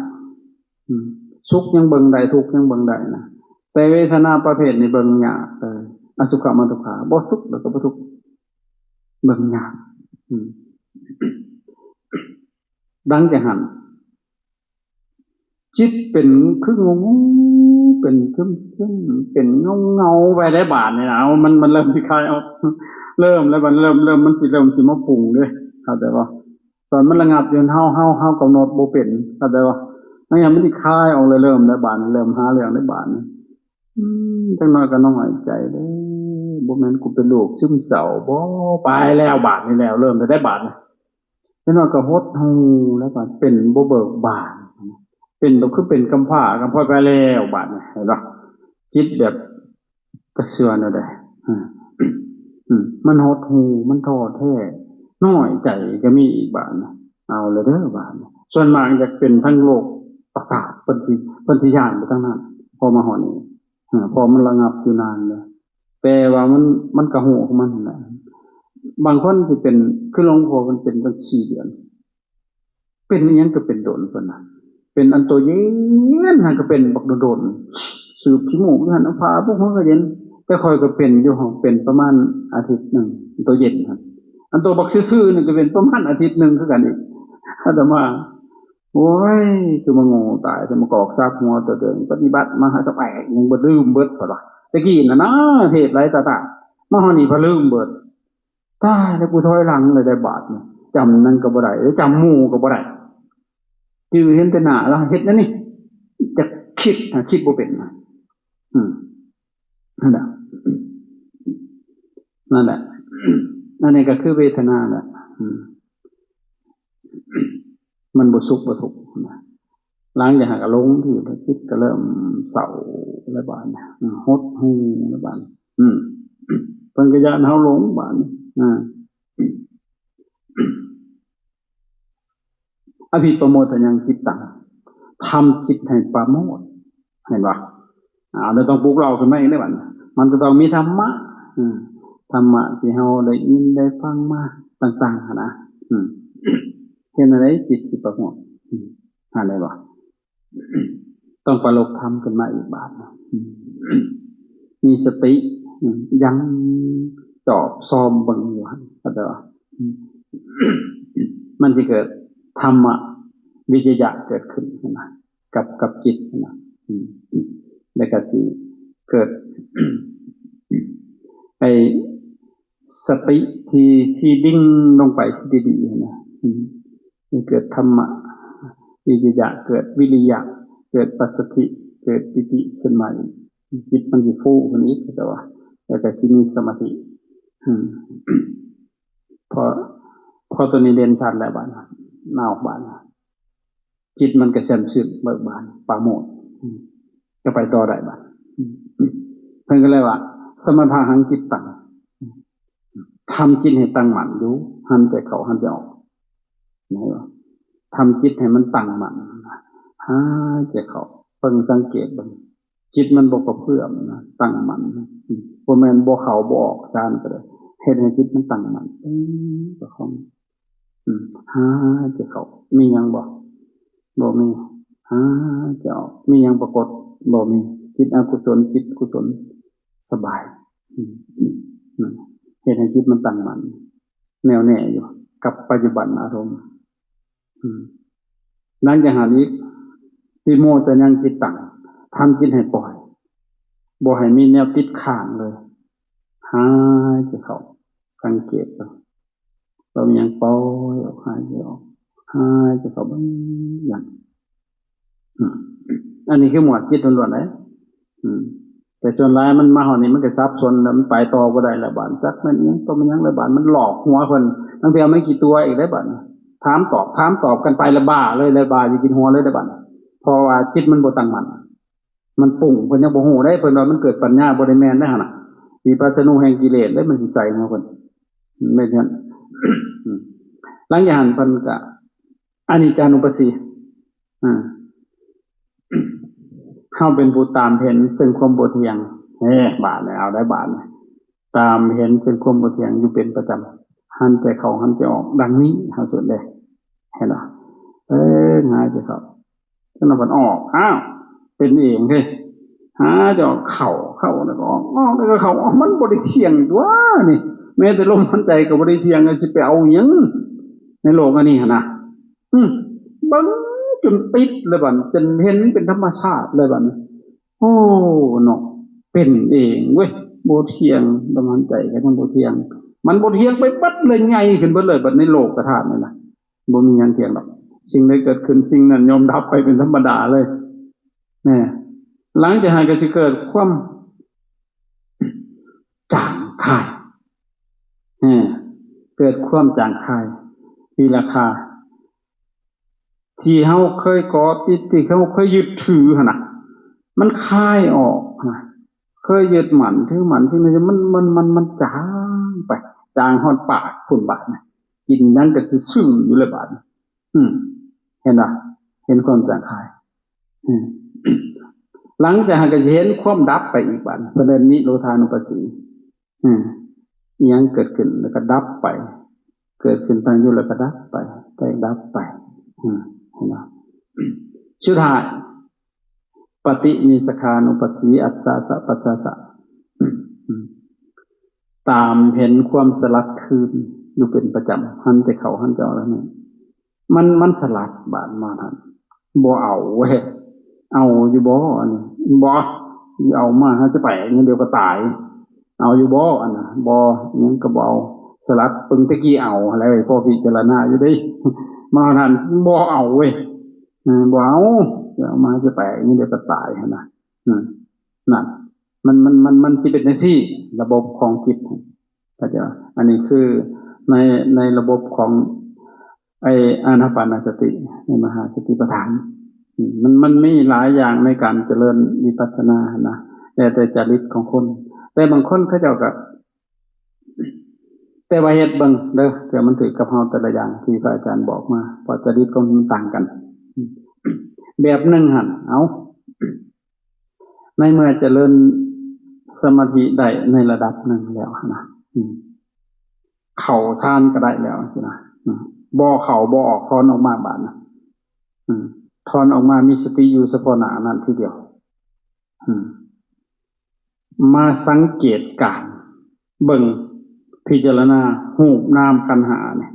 ອືມ ສຸກຍັງເບິ່ງໄດ້ ທຸກຍັງເບິ່ງໄດ້ນະ ແຕ່ເວທະນາປະເພດນີ້ເບິ່ງຍາກ ເອີ ອະສຸຂະມະທຸກຂະ ບໍ່ສຸກແລ້ວກໍບໍ່ທຸກ ເບິ່ງຍາກ ອືມ ຫຼັງຈາກຫັ້ນ ຈິດເປັນຄືງົວໆ ເປັນຊຶມໆ ເປັນເງົາໆ ໄປໄດ້ບາດນີ້ນະ ເອົາ ມັນ ມັນເລີ່ມຊິຄາຍອອກ ເລີ່ມແລ້ວ ມັນເລີ່ມ ເລີ່ມ ມັນຊິເລີ່ມຊິມາປຸງເດ້ ເຂົ້າໃຈບໍ່? ຕອນມັນລະງັບຢູ່ ເຮົາ ເຮົາ ເຮົາກຳນົດບໍ່ເປັນ ເຂົ້າໃຈບໍ່? ອັນນີ້ມັນຊິຄາຍອອກແລ້ວ ເລີ່ມແລ້ວບາດນີ້ ເລີ່ມຫາເລື່ອງແລ້ວບາດນີ້ ອືມ ຈັກໜ້ອຍກໍນ້ອຍໃຈເດ້ ບໍ່ແມ່ນກູເປັນໂລກຊຶມເສົ້າບໍ? ໄປແລ້ວບາດນີ້ ແລ້ວ ເລີ່ມໄດ້ບາດນີ້ ຈັກໜ້ອຍກໍຫົດຫູ່ ແລ້ວກໍເປັນບໍ່ເບີກບານ ເປັນແບບຄືເປັນກຳພ້າກຳພ້ອຍໄປແລ້ວບາດນີ້ ເຫັນບໍ່? ຈິດແບບ ຈັກຊິວ່າແນວໃດ ອືມ ອືມ ມັນຫົດຫູ່ ມັນທໍ້ແທ້ ນ້ອຍໃຈກໍມີອີກບາດນີ້ ເອົາແລ້ວເດີບາດນີ້ ສ່ວນມາກຢາກເປັນທາງໂລກປະສາດ ເພິ່ນຊິ ເພິ່ນຊິຢ້ານໄປທາງນັ້ນ ພໍມາຮອດນີ້ ເອີ ເພາະມັນລະງັບຢູ່ນານແລ້ວ ແຕ່ວ່າມັນ ມັນກໍຮູ້ຂອງມັນຫັ້ນແຫຼະ ບາງຄົນຊິເປັນ ຄືຫຼວງພໍ່ເພິ່ນເປັນຕັ້ງສີ່ເດືອນ ເປັນອີ່ຫຍັງກໍເປັນດົນເພິ່ນນະ ເປັນອັນໂຕເຢັນຫັ້ນກໍເປັນບັກດົນໆ ສືບຂີ້ມູກຢູ່ຫັ້ນ ເອົາຜ້າປຸກຫົວກໍເຢັນ. ແຕ່ຂ້ອຍກໍເປັນຢູ່ ເປັນປະມານອາທິດໜຶ່ງ ອັນໂຕເຢັນຫັ້ນ. ອັນໂຕບັກຊື່ໆນີ້ກໍເປັນປະມານອາທິດໜຶ່ງຄືກັນອີກ. ອາດຕະມາ ໂອ້ຍ ຄືມາໂງ່ຕາຍ ແຕ່ມາກອກສາກຫົວຕົວເອງ ປະຕິບັດມະຫາສະແປກ ຍັງບໍ່ລືມເບິດ ເພິ່ນວ່າ. ແຕ່ກີ້ນະນະ ເທດຫຼາຍຕາຕາ ມາຮອດນີ້ພະລືມເບິດ. ຕາຍແລ້ວ ກູຖອຍຫຼັງເລີຍໄດ້ບາດນີ້ ຈຳນັ້ນກໍບໍ່ໄດ້ ຈຳໝູ່ກໍບໍ່ໄດ້ ຈື່ເຫັນແຕ່ໜ້າລາວເຮັດແນວນີ້ ຈັກຄິດ ຄິດບໍ່ເປັນນະ. ອືມ ນັ້ນແຫຼະ ນັ້ນແຫຼະ ອັນນີ້ກໍຄືເວທະນາແຫຼະ. ອືມ ມັນບໍ່ສຸກບໍ່ທຸກນະ. ຫຼັງຈາກຫັ້ນກໍຫຼົງທີ່ ຈິດກໍເລີ່ມເສົ້າແລ້ວບາດນີ້ ອືມ ຫົດຫູ່ແລ້ວບາດນີ້. ອືມ ເພິ່ນກໍຢ້ານເຮົາຫຼົງບາດນີ້. ອາ ອະພິປະໂມດທະຍັງຈິດຕັງ ທຳຈິດໃຫ້ປະໂມດ ເຫັນບໍ່? ອ່າ ລະຕ້ອງປຸກເລົ້າຂຶ້ນມາອີກເດ້ບັດນີ້ ມັນກໍຕ້ອງມີທຳມະ ອືມ ທຳມະທີ່ເຮົາໄດ້ຍິນໄດ້ຟັງມາຕ່າງໆຫັ້ນນະ. ອືມ ເຮັດແນວໃດຈິດຊິປະໂມດ? ອືມ ຫັ້ນເຫັນບໍ່? ຕ້ອງປະລົບທຳຂຶ້ນມາອີກບາດ ອືມ ມີສະຕິ ອືມ ຍັງຈອບຊອມເບິ່ງຢູ່ຫັ້ນ ເຂົ້າໃຈບໍ່? ອືມ ມັນຊິເກີດທຳມະວິຈະຍະເກີດຂຶ້ນຫັ້ນນະ ກັບ ກັບຈິດຫັ້ນນະ. ອືມ ແລ້ວກໍຊິເກີດ ໄອ້ສະຕິທີ່ ທີ່ດິ່ງລົງໄປທີ່ດີໆຫັ້ນນະ. ອືມ ໃຫ້ເກີດທຳມະວິຈະຍະ ເກີດວິລິຍະ ເກີດປັດສະທິ ເກີດປີຕິຂຶ້ນມາອີກ ຈິດມັນຊິຟູຂຶ້ນອີກ ເຈົ້າວ່າ ແລ້ວກໍຊິມີສະມາທິ. ອືມ ພໍ ພໍຕົວນີ້ເດັ່ນຊັດແລ້ວບາດ ເອົາບາດ ຈິດມັນກໍແຊ່ມຊື່ນເບີກບານປາໂມດ ອືມ ກໍໄປຕໍ່ໄດ້ບາດ. ອືມ ເພິ່ນກໍເລີຍວ່າ ສະມະຖະຫັງຈິດຕັງ ທຳຈິດໃຫ້ຕັ້ງໝັ້ນຢູ່ ຫັນແຕ່ເຂົ້າຫັນແຕ່ອອກ. ແມ່ນບໍ່? ທຳຈິດໃຫ້ມັນຕັ້ງໝັ້ນ ຫາຍໃຈເຂົ້າ ເບິ່ງສັງເກດເບິ່ງ ຈິດມັນບໍ່ກະເພື່ອມນະ ຕັ້ງໝັ້ນ ບໍ່ແມ່ນບໍ່ເຂົ້າບໍ່ອອກຊານກໍໄດ້ ເຮັດໃຫ້ຈິດມັນຕັ້ງໝັ້ນ ປະຄອງ ອືມ ຫາຍໃຈເຂົ້າ ມີຫຍັງບໍ່? ບໍ່ມີ. ຫາຍໃຈອອກ ມີຫຍັງປາກົດ? ບໍ່ມີ. ຈິດອະກຸສົນ ຈິດກຸສົນ ສະບາຍ ອືມ ເຮັດໃຫ້ຈິດມັນຕັ້ງໝັ້ນ ແນ່ວແນ່ຢູ່ກັບປັດຈຸບັນອາລົມ. ອືມ ຫຼັງຈາກນັ້ນອີກ ວິໂມດຕະຍັງຈິດຕັງ ທຳຈິດໃຫ້ປ່ອຍ ບໍ່ໃຫ້ມີແນວຕິດຄ້າງເລີຍ ຫາຍໃຈເຂົ້າ ສັງເກດເບິ່ງ ເບິ່ງມີຫຍັງປ່ອຍອອກ ຫາຍໃຈອອກ ຫາຍໃຈເຂົ້າເບິ່ງຢ່າງ ອືມ ອັນນີ້ຄືໝວດຈິດລ້ວນໆເດ້. ອືມ ແຕ່ສ່ວນຫຼາຍມັນມາຮອດນີ້ມັນກໍສັບສົນແລ້ວ ມັນໄປຕໍ່ບໍ່ໄດ້ແລ້ວບາດ ຈັກແມ່ນອີ່ຫຍັງຕົວແມ່ນຫຍັງແລ້ວບາດ ມັນຫຼອກຫົວເພິ່ນ ລາງເທື່ອມັນຂີ້ຕົວະອີກເດ້ບາດ ຖາມຕອບ ຖາມຕອບກັນໄປແລ້ວບ້າເລີຍ ແລ້ວບ້າຢູ່ກິນຫົວເລີຍເດ້ບາດ ເພາະວ່າຈິດມັນບໍ່ຕັ້ງໝັ້ນ ມັນປຸງ ເພິ່ນຍັງບໍ່ຮູ້ເດ້ ເພິ່ນວ່າມັນເກີດປັນຍາ ບໍ່ໄດ້ແມ່ນເດ້ຫັ້ນນະ ວິປັດສະນູແຫ່ງກິເລດເດ້ ມັນຊິໃສ່ຫົວເພິ່ນ ແມ່ນຊັ້ນ. ອືມ ຫຼັງຈາກຫັ້ນເພິ່ນກໍ ອະນິດຈານຸປັດສີ ອາ ເຮົາເປັນຜູ້ຕາມເຫັນເຊິ່ງຄວາມບໍ່ທ່ຽງ. ເອີ ບາດນີ້ເອົາໄດ້ບາດນີ້ ຕາມເຫັນເຊິ່ງຄວາມບໍ່ທ່ຽງຢູ່ເປັນປະຈຳ ຫັນແຕ່ເຂົ້າຫັນແຕ່ອອກ ດັ່ງນີ້ ເຮົາສຸດເດ້ ເຫັນບໍ່? ເອີ ຫາຍໃຈເຂົ້າ ຈັ່ງນັ້ນມັນອອກ ອ້າວ ເປັນເອງເດ້ ຫາຈະອອກ ເຂົ້າ ເຂົ້າແລ້ວກໍອອກ ອອກແລ້ວກໍເຂົ້າ ອອກ ມັນບໍ່ໄດ້ທ່ຽງຕົວະນີ້ ແມ້ແຕ່ລົມຫາຍໃຈກໍບໍ່ໄດ້ທ່ຽງ ແລ້ວຊິໄປເອົາຫຍັງໃນໂລກອັນນີ້ຫັ້ນນະ? ອືມ ເບິ່ງຈົນຕິດເລີຍບັດ ຈົນເຫັນເປັນທຳມະຊາດເລີຍບັດນີ້ ໂອ້ ເນາະ ເປັນເອງເວີຍ ບໍ່ທ່ຽງ ລະໝັ້ນໃຈກໍຍັງບໍ່ທ່ຽງ ມັນບໍ່ທ່ຽງໄປເບິດເລີຍ ໃຫຍ່ຂຶ້ນເບິດເລີຍ ບັດໃນໂລກກະທາດນີ້ນະ ບໍ່ມີຫຍັງທ່ຽງດອກ ສິ່ງໃດເກີດຂຶ້ນ ສິ່ງນັ້ນຍ່ອມດັບໄປເປັນທຳມະດາເລີຍ ແນ່ ຫຼັງຈາກນັ້ນກໍຊິເກີດຄວາມຈາງຄາຍ ແນ່ ເກີດຄວາມຈາງຄາຍ ຕີລາຄາ ທີ່ເຮົາເຄີຍເກາະຕິດ ທີ່ເຮົາເຄີຍຍຶດຖືຫັ້ນນະ ມັນຄາຍອອກນະ ເຄີຍຍຶດໝັ້ນຖືໝັ້ນ ສິ່ງນັ້ນ ມັນ ມັນ ມັນ ມັນຈາງໄປ ຈາງຮອດປາກພຸ້ນບາດນີ້ ກິນຫຍັງກໍຊື່ໆຢູ່ແລ້ວບາດນີ້ ອືມ ເຫັນບໍ່? ເຫັນຄວາມຈາງຄາຍ ອືມ ຫຼັງຈາກນັ້ນກໍຊິເຫັນຄວາມດັບໄປອີກບາດນີ້ ເພິ່ນເອີ້ນນິໂຣທານຸປັດສີ ອືມ ອີ່ຫຍັງເກີດຂຶ້ນແລ້ວກໍດັບໄປ ເກີດຂຶ້ນຕັ້ງຢູ່ແລ້ວກໍດັບໄປ ແຕກດັບໄປ ອືມ ເຫັນບໍ່? ສຸດທ້າຍ ປະຕິນິສະຂານຸປັດສີ ອັດສະສະປັດສະສະ ຕາມເຫັນຄວາມສະຫຼັດຄືນຢູ່ເປັນປະຈຳ ຫັນແຕ່ເຂົ້າຫັນແຕ່ອອກແລ້ວນີ້ ມັນ ມັນສະຫຼັດບາດມາຫັ້ນ ບໍ່ເອົາເວີຍ ເອົາຢູ່ບໍ່ອັນນີ້? ບໍ່ ຊິເອົາມາຫາຈະແຕກ ດຽວກໍຕາຍ ເອົາຢູ່ບໍ່ອັນນະ? ບໍ່ ຫຍັງກໍບໍ່ເອົາ ສະຫຼັດ ປຶງແຕ່ກີ້ເອົາຫັ້ນແຫຼະ ພໍພິຈາລະນາຢູ່ເດ້ ມາຫັ້ນບໍ່ເອົາເວີຍ ເອີ ບໍ່ເອົາ ຊິເອົາມາຈະແຕກ ດຽວກໍຕາຍຫັ້ນນະ ອືມ ນັ້ນ ມັນ ມັນ ມັນ ມັນຊິເປັນຈັ່ງຊີ້ ລະບົບຂອງຈິດ ເຂົ້າໃຈບໍ່? ອັນນີ້ຄືໃນ ໃນລະບົບຂອງໄອ້ອານາປານະສະຕິ ໃນມະຫາສະຕິປະທານ ອືມ ມັນ ມັນມີຫຼາຍຢ່າງໃນການຈະເລີນວິປັດສະນາຫັ້ນນະ ແລ້ວແຕ່ຈະລິດຂອງຄົນ ແຕ່ບາງຄົນເຂົາເຈົ້າກໍ ແຕ່ວ່າເຮັດເບິ່ງເດີ ເທື່ອມັນຖືກກັບເຮົາແຕ່ລະຢ່າງທີ່ພະອາຈານບອກມາ ເພາະຈະລິດຂອງມັນຕ່າງກັນ ອືມ ແບບໜຶ່ງຫັ້ນ ເອົາ ໃນເມື່ອຈະເລີນສະມາທິໄດ້ໃນລະດັບໜຶ່ງແລ້ວຫັ້ນນະ ອືມ ເຂົ້າฌານກໍໄດ້ແລ້ວຊີ້ນະ ອືມ ບໍ່ເຂົ້າບໍ່ອອກ ຖອນອອກມາບາດນະ ອືມ ຖອນອອກມາມີສະຕິຢູ່ສະເພາະໜ້ານັ້ນທີດຽວ ອືມ ມາສັງເກດການເບິ່ງ ພິຈາລະນາຮູບນາມຂັນຫ້ານີ້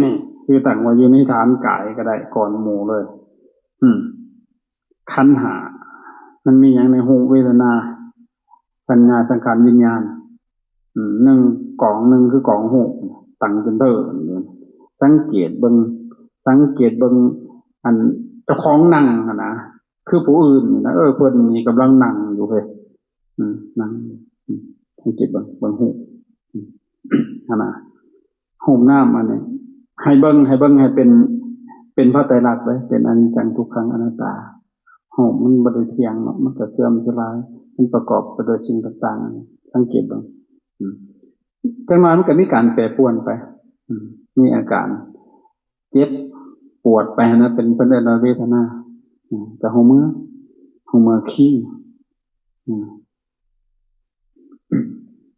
ນີ້ຄືຕັ້ງໄວ້ຢູ່ໃນຖານກາຍກໍໄດ້ ກ່ອນໝູ່ເລີຍ ອືມ ຂັນຫ້າມັນມີຫຍັງແດ່? ຮູບ ເວທະນາ ສັນຍາ ສັງຂານ ວິນຍານ ອືມ ໜຶ່ງ ກອງໜຶ່ງຄືກອງຮູບ ຕັ້ງຈົນເທີ ສັງເກດເບິ່ງ ສັງເກດເບິ່ງ ອັນເຈົ້າຂອງນັ່ງຫັ້ນນະ ຄືຜູ້ອື່ນນີ້ນະ ເອີ ເພິ່ນນີ້ກຳລັງນັ່ງຢູ່ເວີຍ ອືມ ນັ່ງ ອືມ ສັງເກດເບິ່ງ ເບິ່ງຮູບ ອືມ ຫັ້ນນະ ຮູບນາມອັນນີ້ ໃຫ້ເບິ່ງ ໃຫ້ເບິ່ງໃຫ້ເປັນ ເປັນພະໄຕລັກເລີຍ ເປັນອະນິດຈັງ ທຸກຂັງ ອະນັດຕາ ຮູບມັນບໍ່ໄດ້ທ່ຽງເນາະ ມັນກໍເສື່ອມສະຫຼາຍ ມັນປະກອບໄປດ້ວຍສິ່ງຕ່າງໆ ສັງເກດເບິ່ງ ອືມ ຈັກໜ້ອຍມັນກໍມີການແປປວນໄປ ອືມ ມີອາການ ເຈັບປວດໄປຫັ້ນນະ ເປັນ ເພິ່ນເອີ້ນວ່າເວທະນາ ອືມ ກໍຮູ້ເມື່ອ ຮູ້ເມື່ອຄີງ ອືມ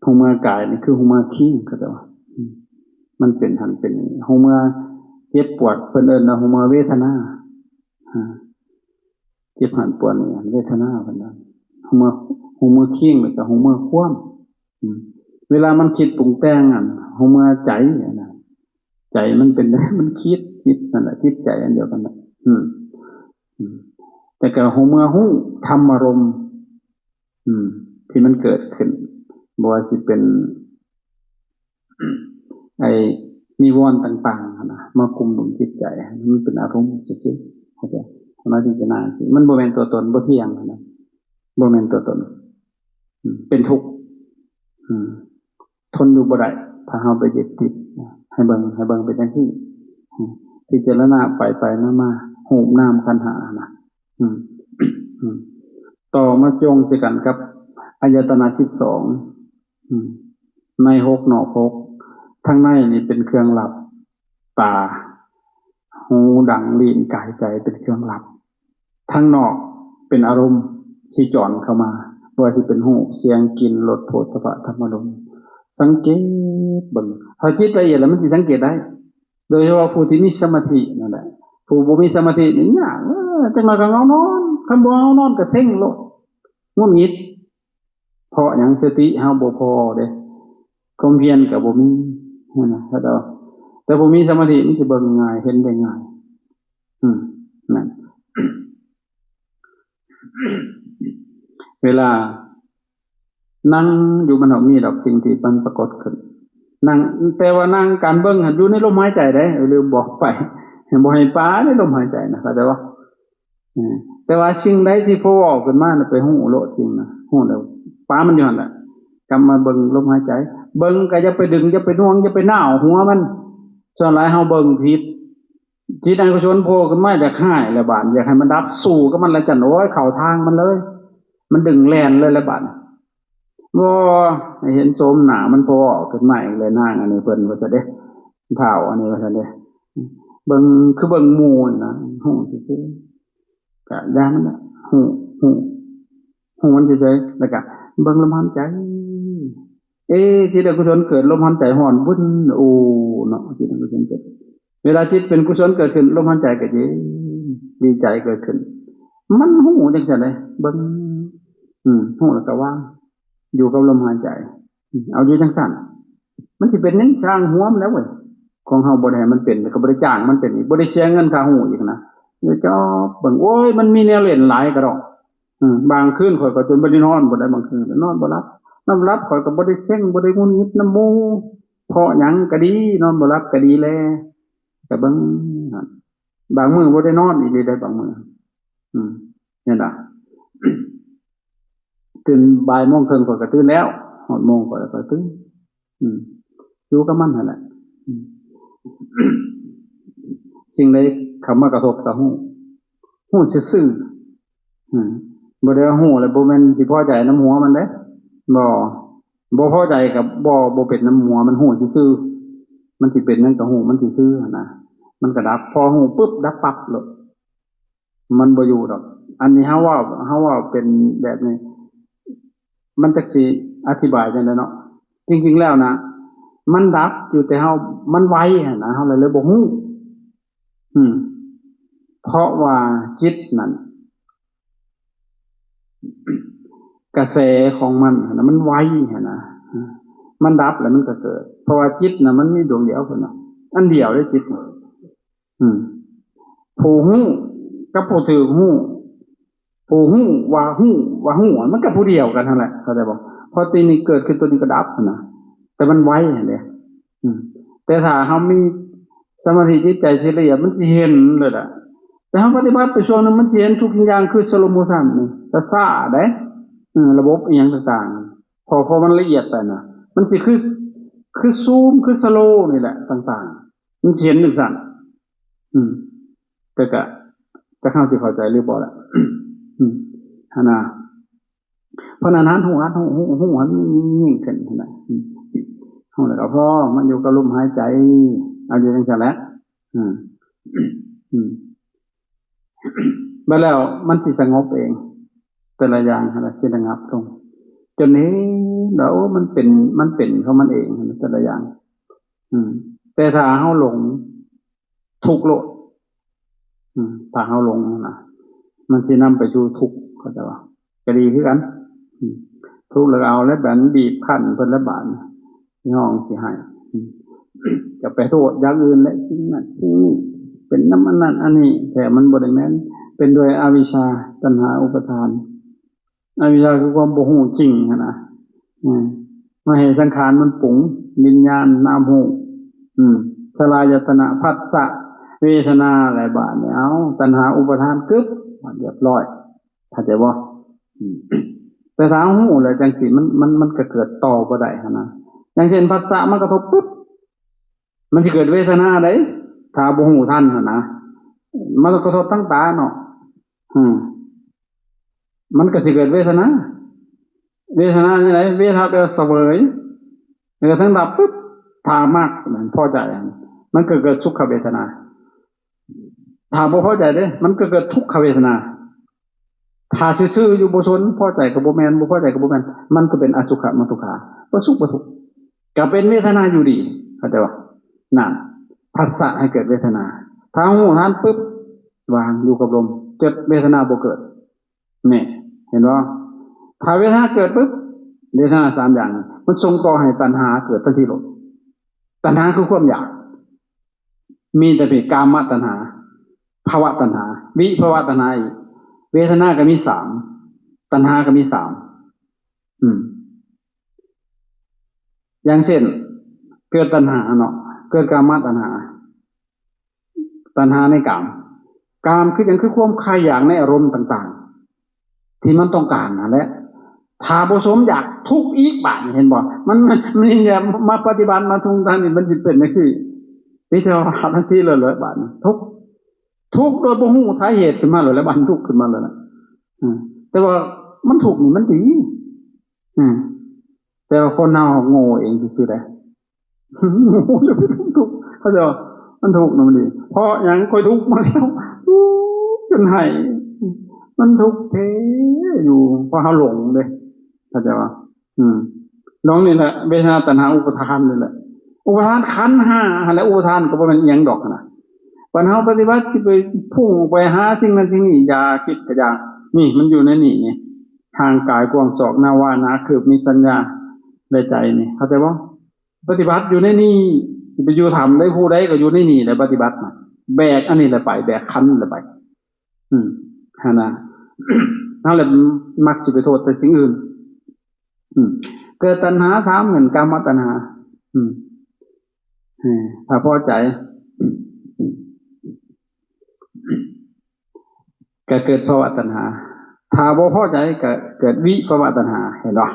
ຮູ້ເມື່ອກາຍນີ້ຄືຮູ້ເມື່ອຄີງ ເຂົາເຈົ້າວ່າ ອືມ ມັນເປັນຫັ້ນເປັນນີ້ ຮູ້ເມື່ອເຈັບປວດ ເພິ່ນເອີ້ນວ່າຮູ້ເມື່ອເວທະນາ ອາ ເຈັບຫັ້ນປວດນີ້ ເວທະນາ ເພິ່ນວ່າ ຮູ້ເມື່ອ ຮູ້ເມື່ອຄີງ ແລ້ວກໍຮູ້ເມື່ອຄວາມ ອືມ ເວລາມັນຄິດປຸງແຕ່ງ ອັນ ຮູ້ເມື່ອໃຈ ອັນນັ້ນ ໃຈມັນເປັນ ມັນຄິດ ຄິດນັ້ນແຫຼະ ຈິດໃຈອັນດຽວກັນນະ ອືມ ອືມ ແຕ່ກໍຮູ້ເມື່ອຮູ້ທຳອາລົມ ອືມ ທີ່ມັນເກີດຂຶ້ນ ບໍ່ວ່າຊິເປັນ ໄອ້ນິວອນຕ່າງໆຫັ້ນນະ ມາກຸມລຸມຈິດໃຈ ໃຫ້ມັນເປັນອາລົມຊື່ໆ ເຂົ້າໃຈ ໃຫ້ມາພິຈາລະນາ ມັນບໍ່ແມ່ນຕົວຕົນ ບໍ່ທ່ຽງຫັ້ນນະ ບໍ່ແມ່ນຕົວຕົນ ອືມ ເປັນທຸກ ອືມ ທົນຢູ່ບໍ່ໄດ້ ຖ້າເຮົາໄປຍຶດຕິດ ໃຫ້ເບິ່ງ ໃຫ້ເບິ່ງເປັນຈັ່ງຊີ້ ອືມ ພິຈາລະນາໄປໄປມາມາ ຮູບນາມຂັນຫ້ານະ ອືມ ອືມ ຕໍ່ມາໂຍງໃສ່ກັນກັບອາຍະຕະນະສິບສອງ ອືມ ໃນຫົກນອກຫົກ ທາງໃນນີ້ເປັນເຄື່ອງລັບ ຕາ ຫູ ດັງ ລີ້ນ ກາຍ ໃຈ ເປັນເຄື່ອງລັບ ທາງນອກເປັນອາລົມທີ່ຈອນເຂົ້າມາ ບໍ່ວ່າຊິເປັນຮູບ ສຽງ ກິ່ນ ລົດ ໂຜດຖະພະ ທຳມາລົມ ສັງເກດເບິ່ງ ຖ້າຈິດລະອຽດແລ້ວມັນຊິສັງເກດໄດ້ ໂດຍສະເພາະຜູ້ທີ່ມີສະມາທິນັ້ນແຫຼະ ຜູ້ບໍ່ມີສະມາທິນີ້ຍາກ ເອີ ຈັກໜ້ອຍກໍເຫງົານອນ ຄັນບໍ່ເຫງົານອນກໍເຊັງໂລດ ຫງຸດຫງິດ ເພາະຫຍັງ? ສະຕິເຮົາບໍ່ພໍເດ້ ຄວາມພຽນກໍບໍ່ມີ ຫັ້ນນະ ເຂົາເຈົ້າ ແຕ່ຜູ້ມີສະມາທິມັນຊິເບິ່ງງ່າຍ ເຫັນໄດ້ງ່າຍ ອືມ ນັ້ນ ເວລານັ່ງຢູ່ ມັນຕ້ອງມີດອກສິ່ງທີ່ມັນປາກົດຂຶ້ນ ນັ່ງ ແຕ່ວ່ານັ່ງ ການເບິ່ງຫັ້ນຢູ່ໃນລົມຫາຍໃຈເດ້ ລືມບອກໄປ ບໍ່ໃຫ້ປາໃນລົມຫາຍໃຈນະ ເຂົ້າໃຈບໍ່? ອືມ ແຕ່ວ່າສິ່ງໃດທີ່ພໍເວົ້າຂຶ້ນມານະ ໄປຮູ້ໂລດສິ່ງນະ ຮູ້ແລ້ວປາມັນຢູ່ຫັ້ນແຫຼະ ກັບມາເບິ່ງລົມຫາຍໃຈ ເບິ່ງກໍຢ່າໄປດຶງ ຢ່າໄປໜ່ວງ ຢ່າໄປໜາວຫົວມັນ ສ່ວນຫຼາຍເຮົາເບິ່ງຜິດ ຈິດອະກຸສົນໂຜລ່ຂຶ້ນມາ ຢາກຮ້າຍແລ້ວບາດ ຢາກໃຫ້ມັນດັບ ສູ້ກັບມັນແລ້ວຈັ່ນ ໂອ້ຍ ເຂົ້າທາງມັນເລີຍ ມັນດຶງແລ່ນເລີຍແລ້ວບາດ ບໍ່ ໃຫ້ເຫັນໂສມໜ້າມັນພໍເວົ້າຂຶ້ນມາອີກແລ້ວ ນາງອັນນີ້ເພິ່ນວ່າຊັ້ນເດ້ ທ້າວອັນນີ້ວ່າຊັ້ນເດ້ ເບິ່ງ ຄືເບິ່ງໝູ່ນີ້ນະ ຮູ້ຊື່ໆ ກະຢ່າມັນນະ ຮູ້ ຮູ້ ຮູ້ມັນເສີຍໆ ແລ້ວກະເບິ່ງລົມຫາຍໃຈ ເອ ຈິດອະກຸສົນເກີດ ລົມຫາຍໃຈຮ້ອນວຶ່ນ ໂອ້ ເນາະ ຈິດອະກຸສົນເກີດ ເວລາຈິດເປັນກຸສົນເກີດຂຶ້ນ ລົມຫາຍໃຈກໍເຢັນ ດີໃຈເກີດຂຶ້ນ ມັນຮູ້ຈັ່ງຊັ້ນເດ້ ເບິ່ງ ອືມ ຮູ້ແລ້ວກໍວາງ ຢູ່ກັບລົມຫາຍໃຈ ອືມ ເອົາຢູ່ຈັ່ງຊັ້ນ ມັນຊິເປັນຫຍັງຊ່າງຫົວມັນແຫຼ້ວເວີຍ ຂອງເຮົາບໍ່ໄດ້ໃຫ້ມັນເປັນ ແລ້ວກໍບໍ່ໄດ້ຈ້າງມັນເປັນອີກ ບໍ່ໄດ້ເສຍເງິນຄ່າຮູ້ອີກນະ ດຽວຈອບເບິ່ງ ໂອ້ຍ ມັນມີແນວຫຼິ້ນຫຼາຍກະດອກ ອືມ ບາງຄືນຂ້ອຍກໍຈົນບໍ່ໄດ້ນອນພຸ້ນໃດ໋ ບາງຄືນນອນບໍ່ຫຼັບ ນອນບໍ່ຫຼັບຂ້ອຍກໍບໍ່ໄດ້ເຊັງ ບໍ່ໄດ້ຫງຸດຫງິດນຳໝູ່ ເພາະຫຍັງກໍດີ ນອນບໍ່ຫຼັບກໍດີແລ້ວ ກໍເບິ່ງ ບາງມື້ບໍ່ໄດ້ນອນອີກເດ້ ບາງມື້ ອືມ ແມ່ນລະ ຕື່ນບ່າຍໂມງເຄິ່ງຂ້ອຍກໍຕື່ນແລ້ວ ຮອດໂມງຂ້ອຍກໍຕື່ນ ອືມ ຢູ່ກັບມັນຫັ້ນແຫຼະ ອືມ ສິ່ງໃດເຂົ້າມາກະທົບກໍຮູ້ ຮູ້ຊື່ໆ ອືມ ບໍ່ໄດ້ວ່າຮູ້ແລ້ວບໍ່ແມ່ນຊິພໍໃຈນຳຫົວມັນເດ້ ບໍ່ ບໍ່ພໍໃຈກໍບໍ່ ບໍ່ເປັນນຳຫົວ ມັນຮູ້ຊື່ໆ ມັນຊິເປັນຫຍັງກໍຮູ້ມັນຊື່ໆຫັ້ນນະ ມັນກໍດັບ ພໍຮູ້ປຶບດັບປັບໂລດ ມັນບໍ່ຢູ່ດອກ ອັນນີ້ເຮົາເວົ້າ ເຮົາເວົ້າເປັນແບບນີ້ ມັນຈັກຊິອະທິບາຍຈັ່ງໃດເນາະ ຈິງໆແລ້ວນະ ມັນດັບຢູ່ ແຕ່ເຮົາ ມັນໄວຫັ້ນນະ ເຮົາເລີຍບໍ່ຮູ້ ອືມ ເພາະວ່າຈິດນັ້ນ ກະແສຂອງມັນຫັ້ນນະ ມັນໄວຫັ້ນນະ ມັນດັບແລ້ວມັນກໍເກີດ ເພາະວ່າຈິດນະ ມັນມີດວງດຽວເພິ່ນນະ ອັນດຽວເດ້ຈິດນະ ອືມ ຜູ້ຮູ້ກັບຜູ້ຖືກຮູ້ ຜູ້ຮູ້ວ່າຮູ້ ວ່າຮູ້ ມັນກໍຜູ້ດຽວກັນຫັ້ນແຫຼະ ເຂົ້າໃຈບໍ່? ເພາະຕົວນີ້ເກີດຂຶ້ນ ຕົວນີ້ກໍດັບຫັ້ນນະ ແຕ່ມັນໄວຫັ້ນເດ້ ອືມ ແຕ່ຖ້າເຮົາມີສະມາທິຈິດໃຈທີ່ລະອຽດ ມັນຊິເຫັນເລີຍລະ ແຕ່ເຮົາປະຕິບັດໄປຊ່ວງໜຶ່ງ ມັນຊິເຫັນທຸກສິ່ງຢ່າງຄື slow motion ນີ້ ຊ້າໆເດ້ ເອີ ລະບົບອີ່ຫຍັງຕ່າງໆ ເພາະ ເພາະມັນລະອຽດໄປນະ ມັນຊິຄື ຄື zoom ຄື slow ນີ້ແຫຼະ ຕ່າງໆ ມັນຊິເຫັນຈັ່ງຊັ້ນ ອືມ ແຕ່ກະ ຈັກເຮົາຊິເຂົ້າໃຈຫຼືບໍ່ລະ ອືມ ຫັ້ນນະ ເພາະນັ້ນ ຫັນຮູ້ ຫັນຮູ້ ຮູ້ ຮູ້ ໃຫ້ມັນຍິ່ງຂຶ້ນຫັ້ນນະ ອືມ ຮູ້ແລ້ວກໍພໍ ມັນຢູ່ກັບລົມຫາຍໃຈ ເອົາຢູ່ຈັ່ງຊັ້ນແຫຼະ ອືມ ອືມ ບັດແລ້ວມັນຊິສະຫງົບເອງ ແຕ່ລະຢ່າງຫັ້ນນະ ຊິລະງັບລົງ ຈົນເຫັນວ່າ ໂອ້ ມັນເປັນ ມັນເປັນຂອງມັນເອງຫັ້ນນະ ແຕ່ລະຢ່າງ ອືມ ແຕ່ຖ້າເຮົາຫຼົງ ທຸກໂລດ ອືມ ຖ້າເຮົາຫຼົງນະ ມັນຊິນຳໄປສູ່ທຸກ ເຂົ້າໃຈບໍ່? ກໍດີຄືກັນ ອືມ ທຸກແລ້ວກໍເອົາແລ້ວ ບາດນີ້ບີບຄັ້ນເພິ່ນແລ້ວ ບາດນີ້ຮ້ອງຊິໄຫ້ ອືມ ຈະໄປໂທດຢ່າງອື່ນແຫຼະ ສິ່ງນັ້ນສິ່ງນີ້ ເປັນນຳອັນນັ້ນອັນນີ້ ແທ້ມັນບໍ່ໄດ້ແມ່ນ ເປັນດ້ວຍອະວິຊາ ຕັນຫາ ອຸປາທານ ອະວິຊາຄືຄວາມບໍ່ຮູ້ຈິງຫັ້ນນະ ອືມ ມາໃຫ້ສັງຂານມັນປຸງ ວິນຍານນາມຮູບ ອືມ ສະລາຍະຕະນະ ພັດສະ ເວທະນາ ແລະ ບາດນີ້ ເອົາ ຕັນຫາ ອຸປາທານ ກຶບ ຮຽບຮ້ອຍ ເຂົ້າໃຈບໍ່? ອືມ ແຕ່ຖ້າເຮົາຮູ້ແລ້ວຈັ່ງຊີ້ ມັນ ມັນ ມັນກໍເກີດຕໍ່ບໍ່ໄດ້ຫັ້ນນະ ຢ່າງເຊັ່ນ ພັດສະມາກະທົບປຶບ ມັນຊິເກີດເວທະນາໃດ ຖ້າບໍ່ຮູ້ທັນຫັ້ນນະ ມັນກະທົບທາງຕາເນາະ ອືມ ມັນກໍຊິເກີດເວທະນາ ເວທະນາຈັ່ງໃດ? ເວທະນາແປວ່າສະເຫວີຍ ແລ້ວກໍທັງດັບປຶບ ຖ້າມັກ ມັນພໍໃຈ ມັນກໍເກີດສຸຂະເວທະນາ ຖ້າບໍ່ພໍໃຈເດ້ ມັນກໍເກີດທຸກຂະເວທະນາ ຖ້າຊື່ໆຢູ່ ບໍ່ສົນ ພໍໃຈກໍບໍ່ແມ່ນ ບໍ່ພໍໃຈກໍບໍ່ແມ່ນ ມັນກໍເປັນອະສຸຂະມະທຸກຂາ ບໍ່ສຸກບໍ່ທຸກ ກໍເປັນເວທະນາຢູ່ດີ ເຂົ້າໃຈບໍ່? ນັ້ນ ພັດສະໃຫ້ເກີດເວທະນາ ຖ້າຮູ້ທັນປຶບ ວາງຢູ່ກັບລົມ ເຈັບເວທະນາບໍ່ເກີດ ນີ້ ເຫັນບໍ່? ຖ້າເວທະນາເກີດປຶບ ເວທະນາສາມຢ່າງ ມັນສົ່ງຕໍ່ໃຫ້ຕັນຫາເກີດທັນທີໂລດ ຕັນຫາຄືຄວາມຢາກ ມີແຕ່ເພດ ກາມະຕັນຫາ ພະວະຕັນຫາ ວິພະວະຕັນຫາອີກ ເວທະນາກໍມີສາມ ຕັນຫາກໍມີສາມ ອືມ ຢ່າງເຊັ່ນ ເກີດຕັນຫາເນາະ ເກີດກາມະຕັນຫາ ຕັນຫາໃນກາມ ກາມຄືຫຍັງ? ຄືຄວາມໃຄ່ຢາກໃນອາລົມຕ່າງໆ ທີ່ມັນຕ້ອງການຫັ້ນແຫຼະ ຖ້າບໍ່ສົມຢາກ ທຸກອີກບາດນີ້ ເຫັນບໍ່? ມັນ ມັນ ມັນນີ້ແຫຼະ ມາປະຕິບັດ ມາທຸ່ງທາງນີ້ ມັນຊິເປັນຈັ່ງຊີ້ ມີແຕ່ວ່າບາດທັນທີເລີຍ ບາດນີ້ທຸກ ທຸກໂດຍບໍ່ຮູ້ສາເຫດຂຶ້ນມາໂລດແຫຼະ ບາດທຸກຂຶ້ນມາໂລດແຫຼະ ອືມ ແຕ່ວ່າມັນທຸກນີ້ມັນດີ ອືມ ແຕ່ວ່າຄົນເຮົາໂງ່ເອງຊື່ໆເດ້ ໂງ່ແລ້ວມັນທຸກ ເຂົາເຈົ້າ ມັນທຸກນຳນີ້ ເພາະຫຍັງ? ຂ້ອຍທຸກມາແລ້ວ ທຸກຈົນໄຫ້ ມັນທຸກແທ້ຢູ່ ເພາະເຮົາຫຼົງເດ້ ເຂົາໃຈບໍ່? ອືມ ດອກນີ້ແຫຼະ ເວທະນາ ຕັນຫາ ອຸປາທານນີ້ແຫຼະ ອຸປາທານຂັນຫ້າຫັ້ນແຫຼະ ອຸປາທານກໍບໍ່ແມ່ນອີ່ຫຍັງດອກນະ. ບັດເຮົາປະຕິບັດຊິໄປພຸ່ງໄປຫາສິ່ງນັ້ນສິ່ງນີ້ ຢ່າຄິດກະຢ່າ ນີ້ມັນຢູ່ໃນນີ້ນີ້ ຮ່າງກາຍກວ້າງສອກໜ້າວາ ໜາຄືບ ມີສັນຍາໃນໃຈນີ້ ເຂົ້າໃຈບໍ່? ປະຕິບັດຢູ່ໃນນີ້ ຊິໄປຢູ່ຖ້ຳໃດ ຜູ້ໃດກໍຢູ່ໃນນີ້ແຫຼະ ປະຕິບັດນະ ແບກອັນນີ້ແຫຼະໄປ ແບກຂັນນີ້ແຫຼະໄປ ອືມ ຫັ້ນນະ ເຮົາແຫຼະມັກຊິໄປໂທດແຕ່ສິ່ງອື່ນ ອືມ ເກີດຕັນຫາສາມ ເປັນກາມະຕັນຫາ ອືມ ເອີ ຖ້າພໍໃຈ ກໍເກີດພະວະຕັນຫາ ຖ້າບໍ່ພໍໃຈກໍເກີດວິພະວະຕັນຫາ ເຫັນບໍ່?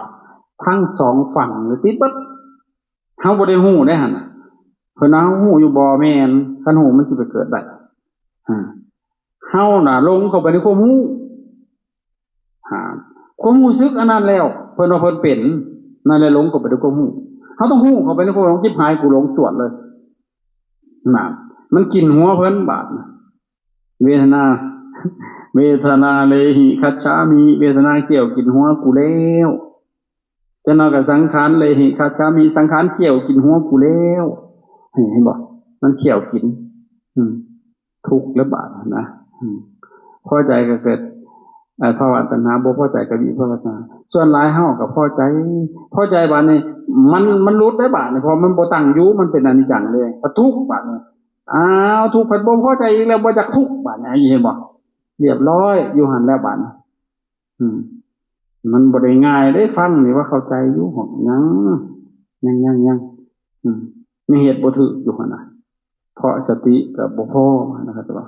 ທັງສອງຝັ່ງເລີຍຕິດເບິດ ເຮົາບໍ່ໄດ້ຮູ້ເດ້ຫັ້ນນະ ເພິ່ນວ່າເຮົາຮູ້ຢູ່ ບໍ່ແມ່ນ ຄັນຮູ້ມັນຊິໄປເກີດໄດ້ ອາ ເຮົານະຫຼົງເຂົ້າໄປໃນຄວາມຮູ້ ຫາ ຄວາມຮູ້ສຶກອັນນັ້ນແລ້ວ ເພິ່ນວ່າເພິ່ນເປັນ ນັ້ນແຫຼະຫຼົງເຂົ້າໄປໃນຄວາມຮູ້ ເຮົາຕ້ອງຮູ້ເຂົ້າໄປໃນຄວາມຫຼົງ ຈິບຫາຍ ກູຫຼົງສວດເລີຍ ນັ້ນ ມັນກິນຫົວເພິ່ນບາດນະ ເວທະນາ ເວທະນາເລຫິຄັດສາມິ ເວທະນາກ່ຽວກິນຫົວກູແລ້ວ ຈັກໜ່ອຍກໍສັງຂານເລຫິຄັດສາມິ ສັງຂານກ່ຽວກິນຫົວກູແລ້ວ ເຫັນບໍ່? ມັນກ່ຽວກິນ ອືມ ທຸກແລ້ວບາດນະ ອືມ ພໍໃຈກໍເກີດ ເອີ ພະວະຕັນຫາ ບໍ່ພໍໃຈກໍວິພະວະຕັນຫາ ສ່ວນຫຼາຍເຮົາກໍພໍໃຈ ພໍໃຈບາດນີ້ ມັນ ມັນຫຼຸດໄດ້ບາດນີ້ ເພາະມັນບໍ່ຕັ້ງຢູ່ ມັນເປັນອະນິດຈັງເດ້ ກໍທຸກບາດນີ້ ອ້າວ ທຸກ ພັດບໍ່ພໍໃຈອີກແລ້ວ ບໍ່ຢາກທຸກບາດນີ້ ເຫັນບໍ່? ລຽບຮ້ອຍ ຢູ່ຫັ້ນແລ້ວບາດນີ້ ອືມ ມັນບໍ່ໄດ້ງ່າຍເດ້ ຟັງນີ້ວ່າເຂົ້າໃຈຢູ່ ຍັງ ຍັງ ຍັງ ຍັງ ອືມ ຍັງເຮັດບໍ່ຖືກຢູ່ຫັ້ນນະ ເພາະສະຕິກໍບໍ່ພໍນະ ຄັບ ແຕ່ວ່າ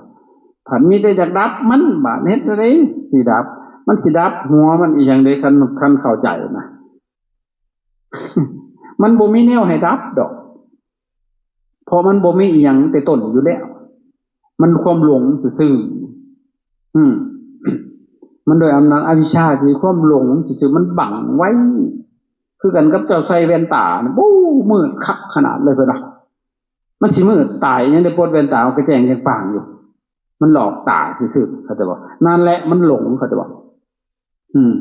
ພັດມີແຕ່ຢາກດັບມັນ ບາດເຮັດແນວໃດຊິດັບ ມັນຊິດັບຫົວມັນອີ່ຫຍັງເດ້ ຄັນ ຄັນເຂົ້າໃຈນະ ມັນບໍ່ມີແນວໃຫ້ດັບດອກ ເພາະມັນບໍ່ມີອີ່ຫຍັງແຕ່ຕົ້ນຢູ່ແລ້ວ ມັນຄວາມຫຼົງຊື່ໆ ອືມ ມັນໂດຍອຳນາດອະວິຊຊາ ທີ່ຄວາມຫຼົງຊື່ໆ ມັນບັງໄວ້ ຄືກັນກັບເຈົ້າໃສ່ແວ່ນຕາ ໂອ້ ມືດຄັກຂະໜາດເລີຍ ເພິ່ນວ່າ ມັນຊິມືດຕາຍ ຍັງໄດ້ປົດແວ່ນຕາ ມັນກໍແຈ້ງແຈ້ງປ່າງຢູ່ ມັນຫຼອກຕາຊື່ໆ ເຂົ້າໃຈບໍ່? ນັ້ນແຫຼະ ມັນຫຼົງ ເຂົ້າໃຈບໍ່? ອືມ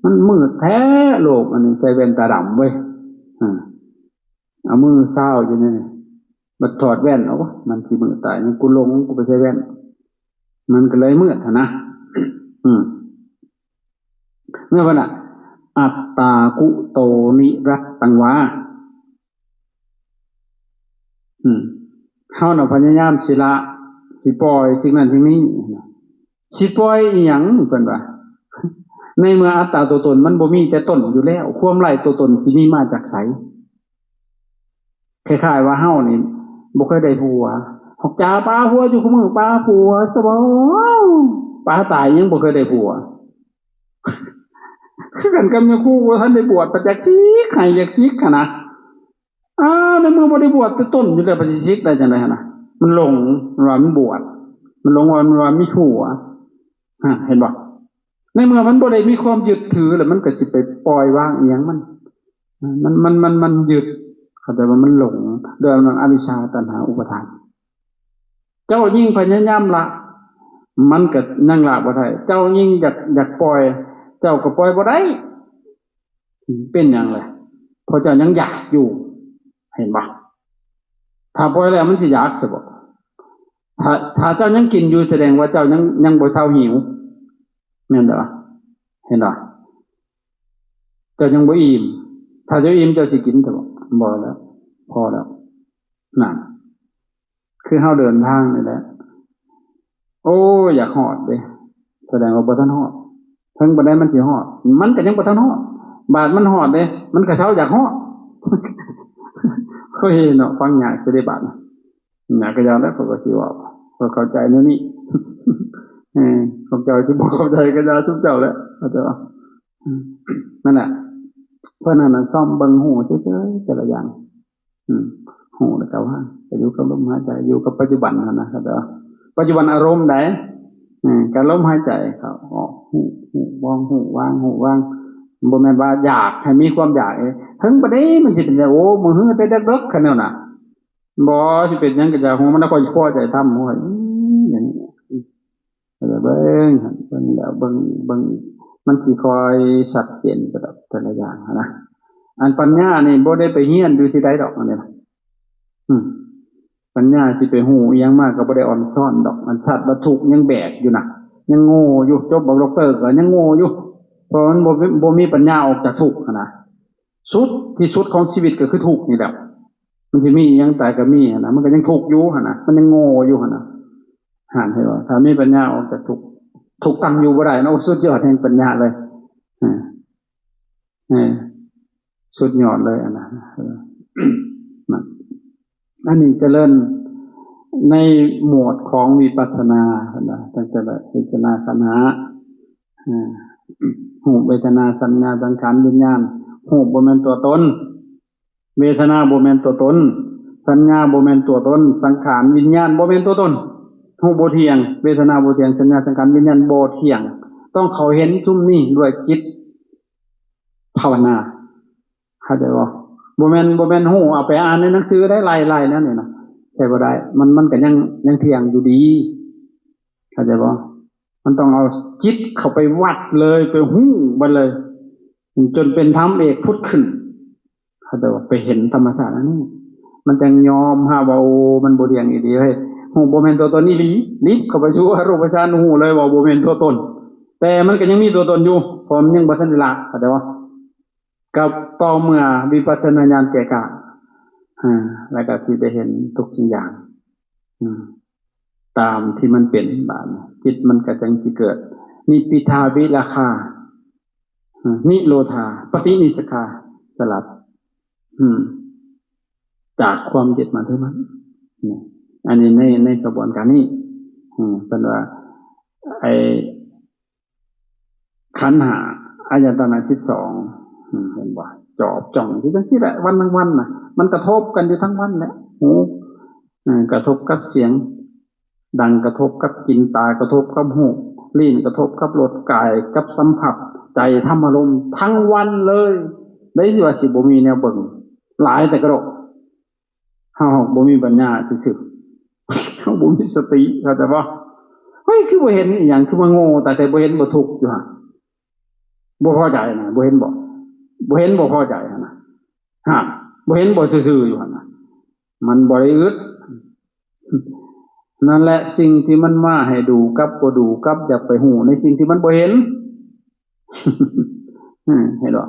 ມັນມືດແທ້ໂລກອັນນີ້ ໃສ່ແວ່ນຕາດຳເວີຍ ອາ ເອົາມືຊາວຢູ່ນີ້ ບັດຖອດແວ່ນ ໂອ້ ມັນຊິມືດຕາຍ ມັນ ກູຫຼົງ ກູໄປໃສ່ແວ່ນ ມັນກໍເລີຍມືດຫັ້ນນະ ອືມ ແມ່ນບໍ່ນະ? ອັດຕາກຸໂຕນິລັດຕັງວາ ອືມ ເຮົານະພະຍາຍາມຊິລະ ຊິປ່ອຍສິ່ງນັ້ນສິ່ງນີ້ ຊິປ່ອຍອີ່ຫຍັງ ເພິ່ນວ່າ ໃນເມື່ອອັດຕາຕົວຕົນມັນບໍ່ມີແຕ່ຕົ້ນຢູ່ແລ້ວ ຄວາມໄຮ້ຕົວຕົນຊິມີມາຈາກໃສ? ຄ້າຍໆວ່າເຮົານີ້ບໍ່ເຄີຍໄດ້ຜົວ ຮອກຈາປາຜົວຢູ່ຄູ່ມື້ ປາຜົວຊະບໍ່ ປາຕາຍຍັງບໍ່ເຄີຍໄດ້ຜົວ ຄືກັນກັບຍາຄູບໍ່ທັນໄດ້ບວດ ປະຈັກສິກໃຫ້ຢາກສິກຫັ້ນນະ ອ້າວ ໃນເມື່ອບໍ່ໄດ້ບວດແຕ່ຕົ້ນຢູ່ແລ້ວ ປະຕິສິກໄດ້ຈັ່ງໃດຫັ້ນນະ? ມັນຫຼົງວ່າມັນບວດ ມັນຫຼົງວ່າ ວ່າມີຜົວ ຮະ ເຫັນບໍ່? ໃນເມື່ອມັນບໍ່ໄດ້ມີຄວາມຍຶດຖືແລ້ວ ມັນກໍຊິໄປປ່ອຍວາງອີ່ຫຍັງມັນ ມັນ ມັນ ມັນ ມັນຍຶດ ເຂົ້າໃຈວ່າມັນຫຼົງ ໂດຍອຳນາດອະວິຊຊາ ຕັນຫາ ອຸປາທານ. ເຈົ້າຍິ່ງພະຍາຍາມລະ ມັນກໍຍັງລະບໍ່ໄດ້ ເຈົ້າຍິ່ງຢາກ ຢາກປ່ອຍ ເຈົ້າກໍປ່ອຍບໍ່ໄດ້. ເປັນຫຍັງລະ? ເພາະເຈົ້າຍັງຢາກຢູ່ ເຫັນບໍ່? ຖ້າປ່ອຍແລ້ວມັນຊິຢາກຊະບໍ່? ຖ້າ ຖ້າເຈົ້າຍັງກິນຢູ່ ສະແດງວ່າເຈົ້າຍັງ ຍັງບໍ່ເຊົາຫິວ ແມ່ນບໍ່ລະ? ເຫັນບໍ່? ເຈົ້າຍັງບໍ່ອີ່ມ ຖ້າເຈົ້າອີ່ມເຈົ້າຊິກິນຊະບໍ່? ບໍ່ແລ້ວ ພໍແລ້ວ ນັ້ນ. ຄືເຮົາເດີນທາງນີ້ແຫຼະ ໂອ້ ຢາກຮອດເດ້ ສະແດງວ່າບໍ່ທັນຮອດ ເຖິງປານໃດມັນຊິຮອດ ມັນກໍຍັງບໍ່ທັນຮອດ ບາດມັນຮອດເດ້ ມັນກໍເຊົາຢາກຮອດ. ໂອ້ຍເນາະ ຟັງຍາກຊິເດ້ບາດນີ້ ຍາກກໍຢ່າແລ້ວ ຂ້ອຍກໍຊິເວົ້າ ຂ້ອຍເຂົ້າໃຈແນວນີ້ ເອີ ພວກເຈົ້າຊິບໍ່ເຂົ້າໃຈກໍຢ່າ ຊຸມເຈົ້າແຫຼະ ເຂົ້າໃຈບໍ່? ອືມ ນັ້ນແຫຼະ ເພິ່ນຫັ້ນນະຊອມເບິ່ງຮູ້ເສີຍໆ ແຕ່ລະຢ່າງ ອືມ ຮູ້ແລ້ວກໍວາງ ກໍຢູ່ກັບລົມຫາຍໃຈ ຢູ່ກັບປັດຈຸບັນຫັ້ນນະ ເຂົ້າໃຈບໍ່? ປັດຈຸບັນອາລົມໃດ ເອີ ກໍລົມຫາຍໃຈເຂົ້າອອກ ຮູ້ ຮູ້ວາງ ຮູ້ວາງ ຮູ້ວາງ ບໍ່ແມ່ນວ່າຢາກໃຫ້ມີຄວາມຢາກເດ້ ເຖິງປານໃດມັນຊິເປັນ ໂອ້ ມື້ຮືແຕ່ເດິກໆ ຄັນແນວນັ້ນ ບໍ່ ຊິເປັນຫຍັງກໍຢ່າ ຮູ້ມັນ ແລ້ວຄ່ອຍພໍໃຈທຳ ໂອ້ຍ ອືມ ຢ່າງນີ້ ເບິ່ງ ເບິ່ງແລ້ວ ເບິ່ງ ເບິ່ງ ມັນຊິຄ່ອຍຊັດເຈນໄປດອກ ແຕ່ລະຢ່າງຫັ້ນນະ ອັນປັນຍານີ້ບໍ່ໄດ້ໄປຮຽນຢູ່ທີ່ໃດດອກ ອັນນີ້ນະ ອືມ ປັນຍາຊິໄປຮູ້ອີ່ຫຍັງມາກໍບໍ່ໄດ້ອ່ອນຊ້ອນດອກ ອັນສັດວ່າທຸກຍັງແບກຢູ່ນະ ຍັງໂງ່ຢູ່ ຈົບບັກດັອກເຕີກໍຍັງໂງ່ຢູ່ ເພາະມັນບໍ່ ບໍ່ມີປັນຍາອອກຈາກທຸກຫັ້ນນະ ສຸດທີ່ສຸດຂອງຊີວິດກໍຄືທຸກນີ້ແຫຼະ ມັນຊິມີອີ່ຫຍັງຕາຍກໍມີຫັ້ນນະ ມັນກໍຍັງທຸກຢູ່ຫັ້ນນະ ມັນຍັງໂງ່ຢູ່ຫັ້ນນະ ຫັ້ນເຫັນບໍ່ ຖ້າມີປັນຍາອອກຈາກທຸກ ທຸກຕັ້ງຢູ່ບໍ່ໄດ້ເນາະ ສຸດຍອດແຫ່ງປັນຍາເລີຍ ເອີ ເອີ ສຸດຍອດເລີຍອັນນັ້ນ ເອີ ອັນນີ້ຈະເລີນໃນໝວດຂອງວິປັດສະນາ ເພິ່ນວ່າ ຕັ້ງແຕ່ພິຈາລະນາຂັນຫ້າ ເອີ ຮູບ ເວທະນາ ສັນຍາ ສັງຂານ ວິນຍານ ຮູບບໍ່ແມ່ນຕົວຕົນ ເວທະນາບໍ່ແມ່ນຕົວຕົນ ສັນຍາບໍ່ແມ່ນຕົວຕົນ ສັງຂານ ວິນຍານບໍ່ແມ່ນຕົວຕົນ ຮູບບໍ່ທ່ຽງ ເວທະນາບໍ່ທ່ຽງ ສັນຍາ ສັງຂານ ວິນຍານບໍ່ທ່ຽງ ຕ້ອງເຂົ້າເຫັນຊຸມນີ້ດ້ວຍຈິດ ພາວະນາ ເຂົ້າໃຈບໍ່? ບໍ່ແມ່ນ ບໍ່ແມ່ນຮູ້ເອົາໄປອ່ານໃນໜັງສືໄດ້ ໄລ່ໆແນວນີ້ນະ ໃຊ້ບໍ່ໄດ້ ມັນ ມັນກໍຍັງ ຍັງທ່ຽງຢູ່ດີ ເຂົ້າໃຈບໍ່? ມັນຕ້ອງເອົາຈິດເຂົ້າໄປວັດເລີຍ ໄປຮູ້ມັນເລີຍ ຈົນເປັນທຳເອກຜຸດຂຶ້ນ ເຂົ້າໃຈບໍ່? ໄປເຫັນທຳມະຊາດອັນນີ້ ມັນຈັ່ງຍອມຮັບວ່າ ໂອ້ ມັນບໍ່ທ່ຽງອີ່ຫຼີເວີຍ ຮູ້ບໍ່ແມ່ນຕົວຕົນອີ່ຫຼີ ລິບເຂົ້າໄປສູ່ອະຮູບປະຊານ ຮູ້ເລີຍວ່າບໍ່ແມ່ນຕົວຕົນ ແຕ່ມັນກໍຍັງມີຕົວຕົນຢູ່ ເພາະມັນຍັງບໍ່ທັນໄດ້ລະ ເຂົ້າໃຈບໍ່? ກໍຕໍ່ເມື່ອວິປັດສະນາຍານແກ່ກ້າ ອາ ແລ້ວກໍຊິໄດ້ເຫັນທຸກສິ່ງຢ່າງ ອາ ຕາມທີ່ມັນເປັນ ບາດນີ້ຈິດມັນກໍຈັ່ງຊິເກີດ ນິບພິທາວິລາຄາ ອາ ນິໂຣທາ ປະຕິນິສະຂາ ສະຫຼັດ ອາ ຈາກຄວາມຍຶດໝັ້ນຖືໝັ້ນ ນີ້ ອັນນີ້ໃນ ໃນຂະບວນການນີ້ ອາ ເພິ່ນວ່າ ໄອ້ ຂັນຫ້າ ອາຍະຕະນະສິບສອງ ເຫັນບໍ່? ຈອບຈ້ອງຢູ່ຈັ່ງຊີ້ແຫຼະ ວັນທັງວັນນະ ມັນກະທົບກັນຢູ່ທັງວັນແຫຼະ ຫູ ເອີ ກະທົບກັບສຽງ ດັງກະທົບກັບກິ່ນ ຕາກະທົບກັບຮູບ ລີ້ນກະທົບກັບລົດ ກາຍກັບສຳຜັດ ໃຈທຳອາລົມ ທັງວັນເລີຍ ໄດ້ຊິວ່າຊິບໍ່ມີແນວເບິ່ງ ຫຼາຍແຕ່ກະໂດກ. ເຮົາບໍ່ມີປັນຍາຊື່ໆ ເຮົາບໍ່ມີສະຕິ ເຂົ້າໃຈບໍ່? ເຮີ້ຍ ຄືບໍ່ເຫັນອີ່ຫຍັງ ຄືມາໂງ່ຕາແຕ່ບໍ່ເຫັນບໍ່ທຸກຢູ່ຫັ້ນ ບໍ່ພໍໃຈນະ ບໍ່ເຫັນບໍ່ ບໍ່ເຫັນບໍ່ພໍໃຈຫັ້ນນະ ຮະ ບໍ່ເຫັນບໍ່ຊື່ໆຢູ່ຫັ້ນນະ ມັນບໍ່ໄດ້ອຶດ ນັ້ນແຫຼະ ສິ່ງທີ່ມັນມາໃຫ້ດູກັບບໍ່ດູກັບ ຢາກໄປຮູ້ໃນສິ່ງທີ່ມັນບໍ່ເຫັນ ເຫັນບໍ່?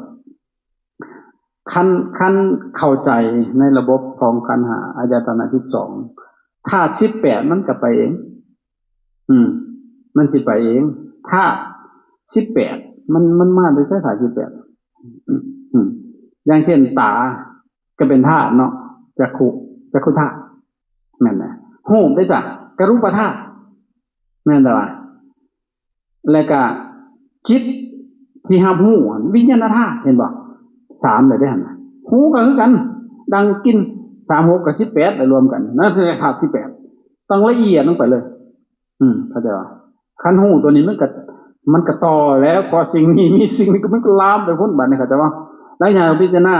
ຄັນ ຄັນເຂົ້າໃຈໃນລະບົບຂອງຂັນຫ້າ ອາຍະຕະນະສິບສອງ ທາດສິບແປດມັນກໍໄປເອງ ອືມ ມັນຊິໄປເອງ ທາດສິບແປດ ມັນ ມັນມາໄດ້ໃສ ທາດສິບແປດ ອືມ ຢ່າງເຊັ່ນ ຕາກໍເປັນທາດເນາະ ຈັກຂຸ ຈັກຂຸທາດ ແມ່ນແຫຼະ ຮູບເດ້ຈະ ກະຣູປະທາດ ແມ່ນແຕ່ວ່າ ແລ້ວກະຈິດທີ່ຮັບຮູ້ຫັ້ນ ວິນຍານະທາດ ເຫັນບໍ່? ສາມແລ້ວເດ້ຫັ້ນນະ ຫູກໍຄືກັນ ດັງ ກິ່ນ ສາມ ຫົກ ກໍສິບແປດ ແລ້ວລວມກັນ ນັ້ນຄືທາດສິບແປດ ຕ້ອງລະອຽດລົງໄປເລີຍ ອືມ ເຂົ້າໃຈບໍ່? ຄັນຮູ້ຕົວນີ້ມັນກໍ ມັນກໍຕໍ່ແລ້ວ ເພາະສິ່ງນີ້ມີສິ່ງນີ້ ມັນກໍລາມໄປພຸ້ນ ບາດນີ້ເຂົ້າໃຈບໍ່? ແລ້ວຢ່າງພິຈາລະນາ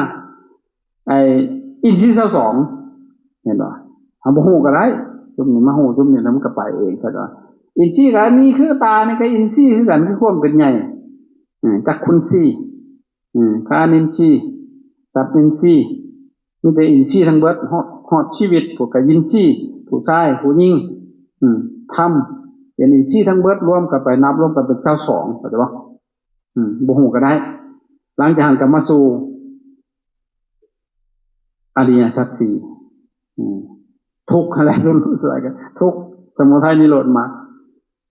ໄອ້ອິນຊີຊາວສອງ ເຫັນບໍ່? ເຮົາບໍ່ຮູ້ກໍໄດ້ ຊຸມນີ້ມາຮູ້ຊຸມນີ້ແລ້ວມັນກໍໄປເອງ ເຂົາວ່າອິນຊີກໍອັນນີ້ຄືຕານີ້ກໍອິນຊີຄືກັນ ຄືຄວາມເປັນໃຫຍ່ ອືມ ຈັກຂຸນຊີ ອືມ ຄານິນຊີ ສັດນິນຊີ ມີແຕ່ອິນຊີທັງເບິດ ຮອດ ຮອດຊີວິດ ພວກກະຍິນຊີ ຜູ້ຊາຍ ຜູ້ຍິງ ອືມ ທຳ ເປັນອິນຊີທັງເບິດ ລວມກັນໄປ ນັບລວມກັນເປັນຊາວສອງ ເຂົ້າໃຈບໍ່? ອືມ ບໍ່ຮູ້ກໍໄດ້ ຫຼັງຈາກຫັ້ນກໍມາສູ່ອະລິຍະສັດສີ່ ອືມ ທຸກຫັ້ນແຫຼະ ທຸກ ສະມຸໄທ ນິໂຣດ ມັກ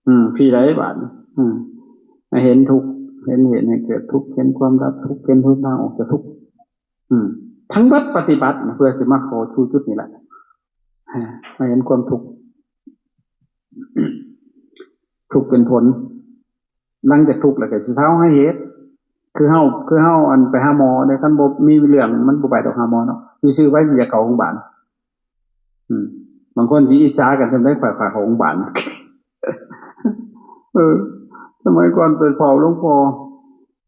ອືມ ພີໃດບາດນີ້ ອືມ ໃຫ້ເຫັນທຸກ ເຫັນເຫດໃຫ້ເກີດທຸກ ເຫັນຄວາມດັບທຸກ ເຫັນຫົນທາງອອກຈາກທຸກ ອືມ ທັງເບິດປະຕິບັດເພື່ອຊິມາເຂົ້າສູ່ຈຸດນີ້ແຫຼະ ໃຫ້ເຫັນຄວາມທຸກ ທຸກເປັນຜົນ ຫຼັງຈາກທຸກແລ້ວກໍຊິເຊົາໃຫ້ເຮັດ ຄືເຮົາ ຄືເຮົາ ອັນ ໄປຫາໝໍເດ້ ຄັນບໍ່ມີເລື່ອງມັນບໍ່ໄປດອກຫາໝໍເນາະ ຊື່ໆໄວ້ ຢາກເຂົ້າໂຮງບານ ອືມ ບາງຄົນຊິອິດສາກັນ ຈັ່ງໃດ ຂ້ອຍ ຂ້ອຍເຂົ້າໂຮງບານ ເອີ ສະໄໝກ່ອນໄປເຝົ້າຫຼວງພໍ່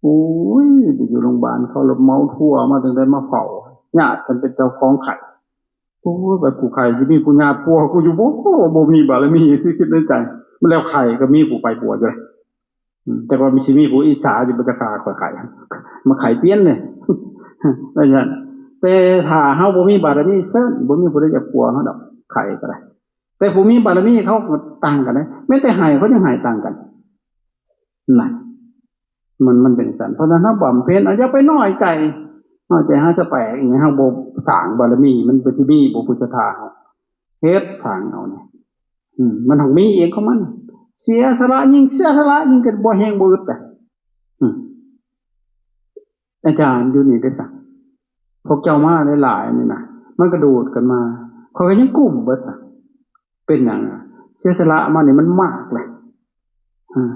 ໂອ້ຍ ໄປຢູ່ໂຮງບານ ເຂົາລະເມົາທົວມາ ຈັ່ງໃດມາເຝົ້າ ຍາດກັນເປັນເຈົ້າຂອງໄຂ້ ໂອ້ຍ ວ່າກູໄຂ້ຊິມີຜູ້ຍາດປົວກູຢູ່ບໍ່? ບໍ່ມີບາລະມີ ຊິຄິດໃນໃຈ ມັນແລ້ວໄຂ້ກໍມີຜູ້ໄປປົວຢູ່ເດ້ ອືມ ແຕ່ວ່າມັນຊິມີຜູ້ອິດສາຢູ່ບໍ່ ຈະຂ້າຂ້ອຍໄຂ້ ມາໄຂ້ປ່ຽນເດ້ ວ່າຊັ້ນ. ແຕ່ຖ້າເຮົາບໍ່ມີບາລະມີເຊິ່ງ ບໍ່ມີຜູ້ໃດຢາກປົວເຮົາດອກ ໄຂ້ກໍໄດ້. ແຕ່ຜູ້ມີບາລະມີເຂົາກໍຕ່າງກັນເດ້ ແມ້ແຕ່ໄຫ້ເຂົາຍັງໄຫ້ຕ່າງກັນນັ້ນ. ມັນ ມັນເປັນຈັ່ງຊັ້ນ. ເພາະສະນັ້ນເຮົາບຳເພັນ ເອົາ ຢ່າໄປນ້ອຍໃຈ ນ້ອຍໃຈຫາສະແປກອີ່ຫຍັງ. ເຮົາບໍ່ສ້າງບາລະມີ ມັນກໍຊິມີບໍ່ຜູ້ສັດທາເຮົາ ເຮັດສ້າງເອົານີ້ ອືມ ມັນຕ້ອງມີເອງຂອງມັນ. ເສຍສະຫຼະ ຍິ່ງເສຍສະຫຼະ ຍິ່ງເປັນບໍ່ແຮງບໍ່ອຶດແຫຼະ. ອືມ ອາຈານຢູ່ນີ້ເດ້ຊະ ພວກເຈົ້າມາຫຼາຍໆນີ້ນະ ມັນກະໂດດກັນມາ ຂ້ອຍກໍຍັງກຸ້ມເບິດຊະ. ເປັນຫຍັງ? ເສຍສະຫຼະມານີ້ມັນມາກແຫຼະ ອາ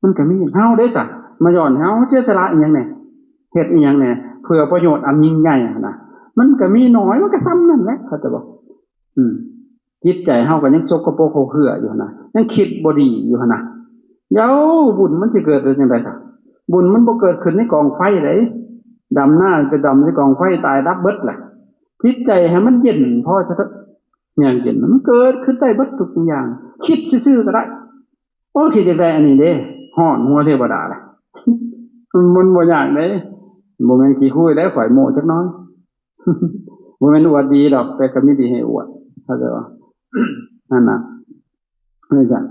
ມັນກໍມີ. ເຮົາເດ້ຊະ ມາຍ້ອນເຮົາເສຍສະຫຼະອີ່ຫຍັງແດ່? ເຮັດອີ່ຫຍັງແດ່? ເພື່ອປະໂຫຍດອັນຍິ່ງໃຫຍ່ຫັ້ນນະ ມັນກໍມີໜ້ອຍ ມັນກໍສ່ຳນັ້ນແຫຼະ ເຂົາເຈົ້າບອກ. ອືມ ຈິດໃຈເຮົາກໍຍັງສົກກະປົກຫົວເຂືອຢູ່ຫັ້ນນະ ຍັງຄິດບໍ່ດີຢູ່ຫັ້ນນະ. ເອົ້າ ບຸນມັນຊິເກີດໄດ້ຈັ່ງໃດ? ບຸນມັນບໍ່ເກີດຂຶ້ນໃນກອງໄຟໃດ. ດຳນາໄປດຳໃນກອງໄຟ ຕາຍດັບເບິດແຫຼະ. ຈິດໃຈໃຫ້ມັນເຢັນພໍຊະເຖາະ ຍາມເຢັນມັນເກີດຂຶ້ນໄດ້ເບິດທຸກສິ່ງຢ່າງ. ຄິດຊື່ໆກໍໄດ້ ໂອ້ ຄິດຢາກໄດ້ອັນນີ້ເດ້ ຮ້ອນຫົວເທວະດາລະ. ມັນບໍ່ຍາກເດ້ ບໍ່ແມ່ນຂີ້ຄຸຍເດ້ ຂ້ອຍໂມ້ຈັກໜ້ອຍ. ບໍ່ແມ່ນອວດດີດອກ ແຕ່ກໍມີດີໃຫ້ອວດ ເຂົ້າໃຈບໍ່? ນັ້ນນະ ເອີ ຈັ່ງ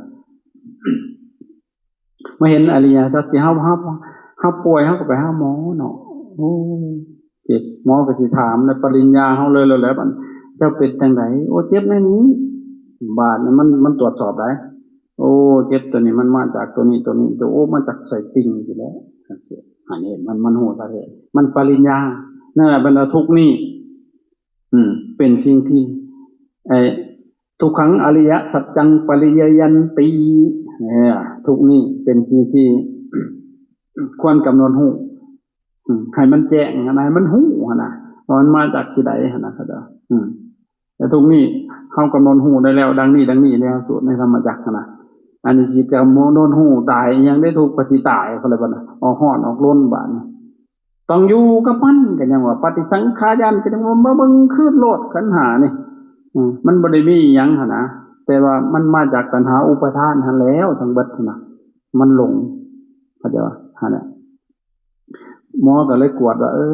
ມາເຫັນອະລິຍະສັດສີ່ ເຮົາ ເຮົາ ເຮົາປ່ວຍ ເຮົາກໍໄປຫາໝໍເນາະ. ໂອ້ ເຈັບ ໝໍກໍຊິຖາມໃນປະລິນຍາເຮົາເລີຍແລ້ວແຫຼະ ບັດ ເຈົ້າເປັນຈັ່ງໃດ? ໂອ້ ເຈັບແນວນີ້. ບາດນີ້ມັນ ມັນຕວດສອບໄດ້. ໂອ້ ເຈັບຕົວນີ້ມັນມາຈາກຕົວນີ້ ຕົວນີ້ ໂອ້ ມາຈາກໄສ້ຕິ່ງຊີ້ແຫຼະ. ອັນນີ້ມັນ ມັນຮູ້ສາເຫດ ມັນປະລິນຍາ. ນັ້ນແຫຼະ ບັນດາທຸກນີ້ ອືມ ເປັນສິ່ງທີ່ ໄອ້ ທຸກຂັງອະລິຍະສັດຈັງປະລິຍະຍັນຕິ ເອີ ທຸກນີ້ເປັນສິ່ງທີ່ຄວນກຳນົດຮູ້ ອືມ ໃຫ້ມັນແຈ້ງຫັ້ນນະ ໃຫ້ມັນຮູ້ຫັ້ນນະ ວ່າມັນມາຈາກທີ່ໃດຫັ້ນນະ ເຂົາເຈົ້າ ອືມ. ແຕ່ທຸກນີ້ເຮົາກຳນົດຮູ້ໄດ້ແລ້ວ ດັ່ງນີ້ ດັ່ງນີ້ແລ້ວ ສູດໃນທຳມະຈັກຫັ້ນນະ. ອັນນີ້ຊິກຳນົດຮູ້ຕາຍອີ່ຫຍັງໄດ້ ທຸກກໍຊິຕາຍ ເຂົາເລີຍບັດ ອອກຮ້ອນອອກລົນບາດນີ້. ຕ້ອງຢູ່ກັບມັນ ກໍຍັງວ່າປະຕິສັງຂາຍານ ກໍຍັງວ່າມາເບິ່ງຄືນໂລດຂັນຫ້ານີ້ ອືມ ມັນບໍ່ໄດ້ມີອີ່ຫຍັງຫັ້ນນະ ແຕ່ວ່າມັນມາຈາກຕັນຫາອຸປາທານຫັ້ນແລ້ວທັງເບິດຫັ້ນນະ ມັນຫຼົງ ເຂົ້າໃຈບໍ່? ຫັ້ນແຫຼະ ໝໍກໍເລີຍກວດວ່າ ເອີ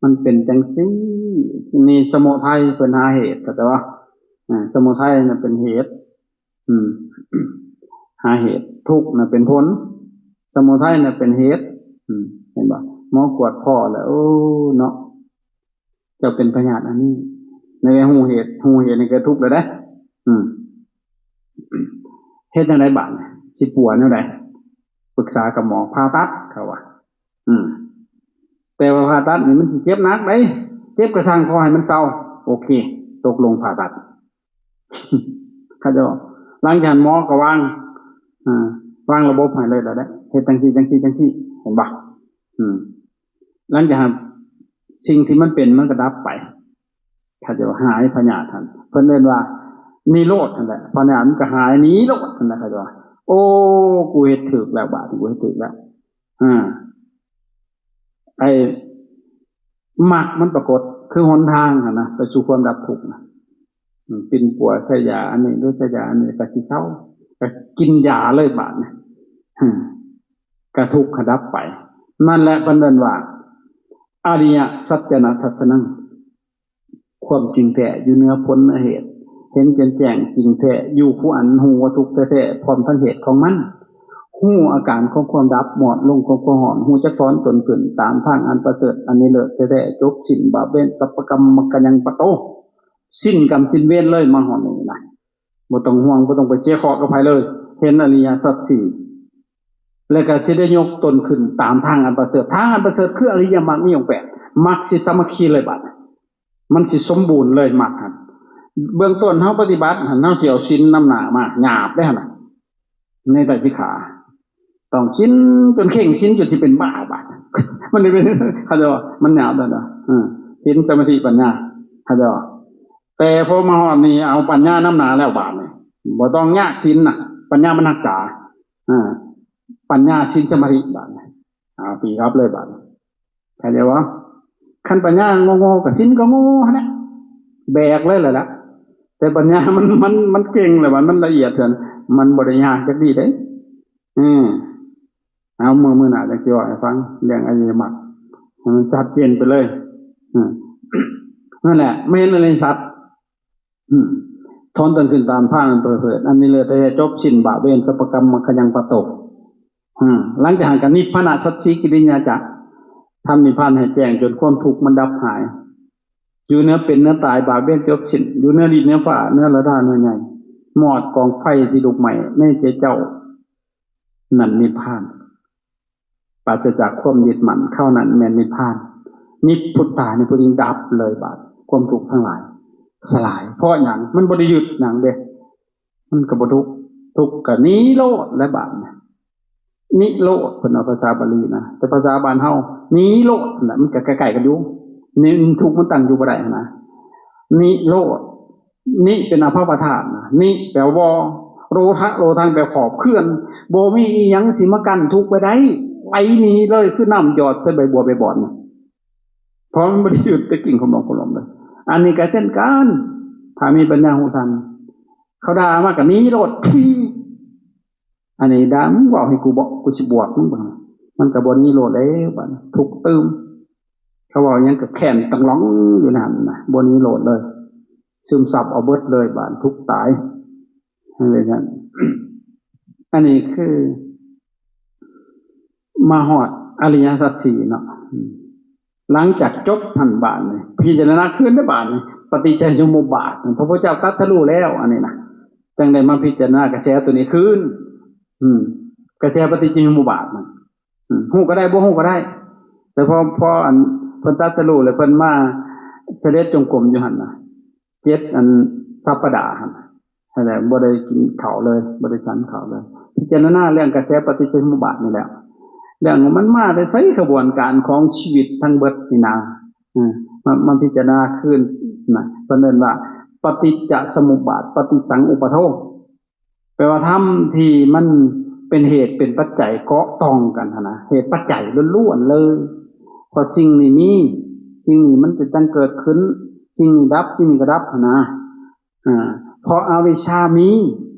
ມັນເປັນຈັ່ງຊີ້ ນີ້ສະມຸໄທເປັນຫາເຫດ ເຂົ້າໃຈບໍ່? ອາ ສະມຸໄທນະເປັນເຫດ ອືມ ຫາເຫດ ທຸກນະເປັນຜົນ ສະມຸໄທນະເປັນເຫດ ອືມ ເຫັນບໍ່? ໝໍກວດພໍ້ແລ້ວ ໂອ້ ເນາະ ເຈົ້າເປັນພະຍາດອັນນີ້ ໃນຮູ້ເຫດ ຮູ້ເຫດນີ້ກໍທຸກແລ້ວເດ້ ອືມ ເຮັດຈັ່ງໃດບາດນີ້ ຊິປົວແນວໃດ? ປຶກສາກັບໝໍ ຜ່າຕັດ ເຂົາວ່າ ອືມ ແຕ່ວ່າຜ່າຕັດນີ້ມັນຊິເຈັບໜັກເດ້ ເຈັບກະຊ່າງ ຂໍໃຫ້ມັນເຊົາ ໂອເຄ ຕົກລົງຜ່າຕັດ ເຂົາເຈົ້າ ຫຼັງຈາກນັ້ນໝໍກໍວາງ ອາ ວາງລະບົບໃຫ້ເລີຍ ແລ້ວເຮັດຈັ່ງຊີ້ ຈັ່ງຊີ້ ຈັ່ງຊີ້ ເຫັນບໍ່? ອືມ ຫຼັງຈາກນັ້ນ ສິ່ງທີ່ມັນເປັນມັນກໍດັບໄປ ເຂົາເຈົ້າຫາຍພະຍາດຫັ້ນ ເພິ່ນເອີ້ນວ່ານິໂຣດຫັ້ນແຫຼະ ພະຍາດມັນກໍຫາຍໜີໂລດຫັ້ນແຫຼະ ເຂົາເຈົ້າວ່າ ໂອ້ ກູເຮັດຖືກແລ້ວ ບາດນີ້ກູເຮັດຖືກແລ້ວ ອາ ໄອ້ມັກມັນປາກົດ ຄືຫົນທາງຫັ້ນນະ ໄປສູ່ຄວາມດັບທຸກນະ ອືມ ປິ່ນປົວໃສ່ຢາອັນນີ້ ຫຼືໃສ່ຢາອັນນີ້ກໍຊິເຊົາ ກໍກິນຢາເລີຍບາດນີ້ ອືມ ກະທຸກຂະດັບໄປ. ນັ້ນແຫຼະເພິ່ນເອີ້ນວ່າ ອະລິຍະສັດຈະນະທັດສະນັງ ຄວາມຈິງແທ້ຢູ່ເໜືອຜົນເໜືອເຫດ ເຫັນແຈ່ມແຈ້ງຈິງແທ້ຢູ່ຜູ້ອັນຮູ້ວ່າທຸກແທ້ໆ ພ້ອມທັງເຫດຂອງມັນ ຮູ້ອາການຂອງຄວາມດັບ ມອດລົງຂອງຄວາມຮ້ອນ ຮູ້ຈັກຖອນຕົນຂຶ້ນຕາມທາງອັນປະເສີດ ອັນນີ້ເລີດແທ້ໆ ຈົບສິ້ນບາບເວນ ສັບພະກຳມັກກະຍັງປະໂຕ ສິ້ນກຳສິ້ນເວນເລີຍ ມາຮອດນີ້ນະ ບໍ່ຕ້ອງຫ່ວງ ບໍ່ຕ້ອງໄປເສຍເຄາະກັບໃຜເລີຍ ເຫັນອະລິຍະສັດສີ່ ແລ້ວກໍຊິໄດ້ຍົກຕົນຂຶ້ນຕາມທາງອັນປະເສີດ ທາງອັນປະເສີດຄືອະລິຍະມັກມີອົງແປດ ມັກຊິສາມັກຄີເລີຍບາດ ມັນຊິສົມບູນເລີຍມັກຫັ້ນ ເບື້ອງຕົ້ນເຮົາປະຕິບັດຫັ້ນ ເຮົາຊິເອົາສິນນຳໜ້າມາ ຫຍາບເດ້ຫັ້ນນະ ໃນໄຕສິກຂາ ຕ້ອງສິນຈົນເຄັ່ງ ສິນຈົນຊິເປັນບ້າບາດ ມັນໄດ້ເປັນ ເຂົາເຈົ້າວ່າມັນຫຍາບແລ້ວເນາະ ເອີ ສິນ ສະມາທິ ປັນຍາ ເຂົາເຈົ້າວ່າ ແຕ່ພໍມາຮອດນີ້ເອົາປັນຍານຳໜ້າແລ້ວບາດນີ້ ບໍ່ຕ້ອງຍາກສິນນະ ປັນຍາມັນຮັກສາ ເອີ ປັນຍາ ສິນ ສະມາທິ ບາດນີ້ ອາ ຕີກັບເລີຍບາດນີ້ ເຂົ້າໃຈບໍ່? ຄັນປັນຍາໂງ່ໆ ກໍສິນກໍໂງ່ຫັ້ນແຫຼະ ແບກເລີຍແຫຼະລະ ແຕ່ປັນຍາມັນ ມັນ ມັນເກັ່ງແລ້ວ ມັນລະອຽດເທື່ອ ມັນບໍ່ໄດ້ຍາກຈັກດີ້ເດ້ ເອີ ເອົາ ມື້ ມື້ໜ້າຈັ່ງຊິເວົ້າໃຫ້ຟັງ ເລື່ອງອະລິຍະມັກ ໃຫ້ມັນຊັດເຈນໄປເລີຍ. ອືມ ນັ້ນແຫຼະ ແມ່ນອະລິຍະສັດ. ອືມ ຖອນຕົນຂຶ້ນຕາມທາງອັນປະເສີດ ອັນນີ້ເລີດແທ້ ຈົບສິ້ນບາບເວນ ສັບພະກຳມັງຄະຍັງປະໂຕ. ອືມ ຫຼັງຈາກນັ້ນກໍນິບພານະສັດສີກິລິຍາຈະ ທຳນິບພານໃຫ້ແຈ້ງຈົນຄວາມທຸກມັນດັບຫາຍ ຢູ່ເໜືອເປັນເໜືອຕາຍ ບາບເວນຈົບສິ້ນ ຢູ່ເໜືອດິນເໜືອຟ້າ ເໜືອລະດາເໜືອໃຫຍ່ ມອດກອງໄຟທີ່ລຸກໄໝ້ໃນໃຈເຈົ້າ ນັ້ນນິບພານ ປາສະຈາກຄວາມຍຶດໝັ້ນ ເທົ່ານັ້ນແມ່ນນິບພານ. ນິບພຸດທາ ນິບພຸດ ດັບເລີຍບາດ ຄວາມທຸກທັງຫຼາຍສະຫຼາຍ. ເພາະຫຍັງ? ມັນບໍ່ໄດ້ຍຶດຫຍັງເດ້ ມັນກໍບໍ່ທຸກ ທຸກກໍນິໂຣດແລ້ວບາດນີ້. ນິໂຣດ ເພິ່ນເວົ້າພາສາບາລີນະ ແຕ່ພາສາບ້ານເຮົາ ໜີໂລດ ນັ້ນແຫຼະ ມັນກໍໃກ້ໆກັນຢູ່. ນີ້ ທຸກມັນຕັ້ງຢູ່ບໍ່ໄດ້ນະ ນິໂຣດ. ນິເປັນອະພະວະທາດນະ ນິແປວ່າບໍ່ ໂຣທະ ໂຣທັງ ແປຂອບເຂື່ອນ ບໍ່ມີອີ່ຫຍັງຊິມາກັ້ນທຸກໄວ້ໄດ້ ໄຫຼໜີເລີຍ ຄືນ້ຳຢອດໃສ່ໃບບົວໃບບອນນະ ເພາະມັນບໍ່ໄດ້ຍຶດແຕ່ກິ່ງຂອງດອກຂອງລວງເລີຍ. ອັນນີ້ກໍເຊັ່ນກັນ ຖ້າມີປັນຍາຮູ້ທັນ ເຂົາດ່າມາກໍໜີໂລດ ທຸຍ ອັນນີ້ດ່າ ມຶງເວົ້າໃຫ້ກູເບາະ ກູຊິບວກມຶງເບິ່ງ. ມັນກໍບໍ່ໜີໂລດແລ້ວ ບາດນີ້ທຸກຕື່ມ. ເຂົາເວົ້າຫຍັງກໍແຄ້ນຕັງຫຼອງຢູ່ນັ້ນນະ ບໍ່ໜີໂລດເລີຍ ຊຶມຊັບເອົາເບິດເລີຍ ບາດທຸກຕາຍ. ເຮັດຈັ່ງຊັ້ນ ອັນນີ້ຄືມາຮອດອະລິຍະສັດສີ່ເນາະ. ຫຼັງຈາກຈົບຫັ້ນບາດນີ້ ພິຈາລະນາຄືນເດ້ ບາດນີ້ ປະຕິດຈະສະມຸບບາດ ພະພຸດທະເຈົ້າຕັດສະຮູ້ແລ້ວ ອັນນີ້ນະ ຈັ່ງໄດ້ມາພິຈາລະນາກະແສໂຕນີ້ຄືນ. ອືມ ກະແສປະຕິດຈະສະມຸບບາດນັ້ນ ອືມ ຮູ້ກໍໄດ້ ບໍ່ຮູ້ກໍໄດ້. ແຕ່ພໍ ພໍອັນເພິ່ນຕັດສະຮູ້ແລ້ວ ເພິ່ນມາສະເດັດຈົງກົມຢູ່ຫັ້ນນະ ເຈັດອັນສັບປະດາຫັ້ນ ຫັ້ນແຫຼະ ບໍ່ໄດ້ກິນເຂົ້າເລີຍ ບໍ່ໄດ້ສັນເຂົ້າເລີຍ ພິຈາລະນາເລື່ອງກະແສປະຕິດຈະສະມຸບບາດນີ້ແຫຼະ ເລື່ອງມັນມາແຕ່ໃສ ຂະບວນການຂອງຊີວິດທັງເບິດນີ້ນະ. ເອີ ມາ ມາພິຈາລະນາຄືນນະ ເພິ່ນເອີ້ນວ່າປະຕິດຈະສະມຸບບາດ ປະຕິດສັງອຸປາໂທ ແປວ່າທຳທີ່ມັນເປັນເຫດເປັນປັດໄຈເກາະຕ່ອງກັນຫັ້ນນະ ເຫດປັດໄຈລ້ວນໆເລີຍ ເພາະສິ່ງນີ້ມີ ສິ່ງນີ້ມັນຈະຈັ່ງເກີດຂຶ້ນ ສິ່ງນີ້ດັບ ສິ່ງນີ້ກໍດັບຫັ້ນນະ. ອາ ເພາະອະວິຊຊາມີ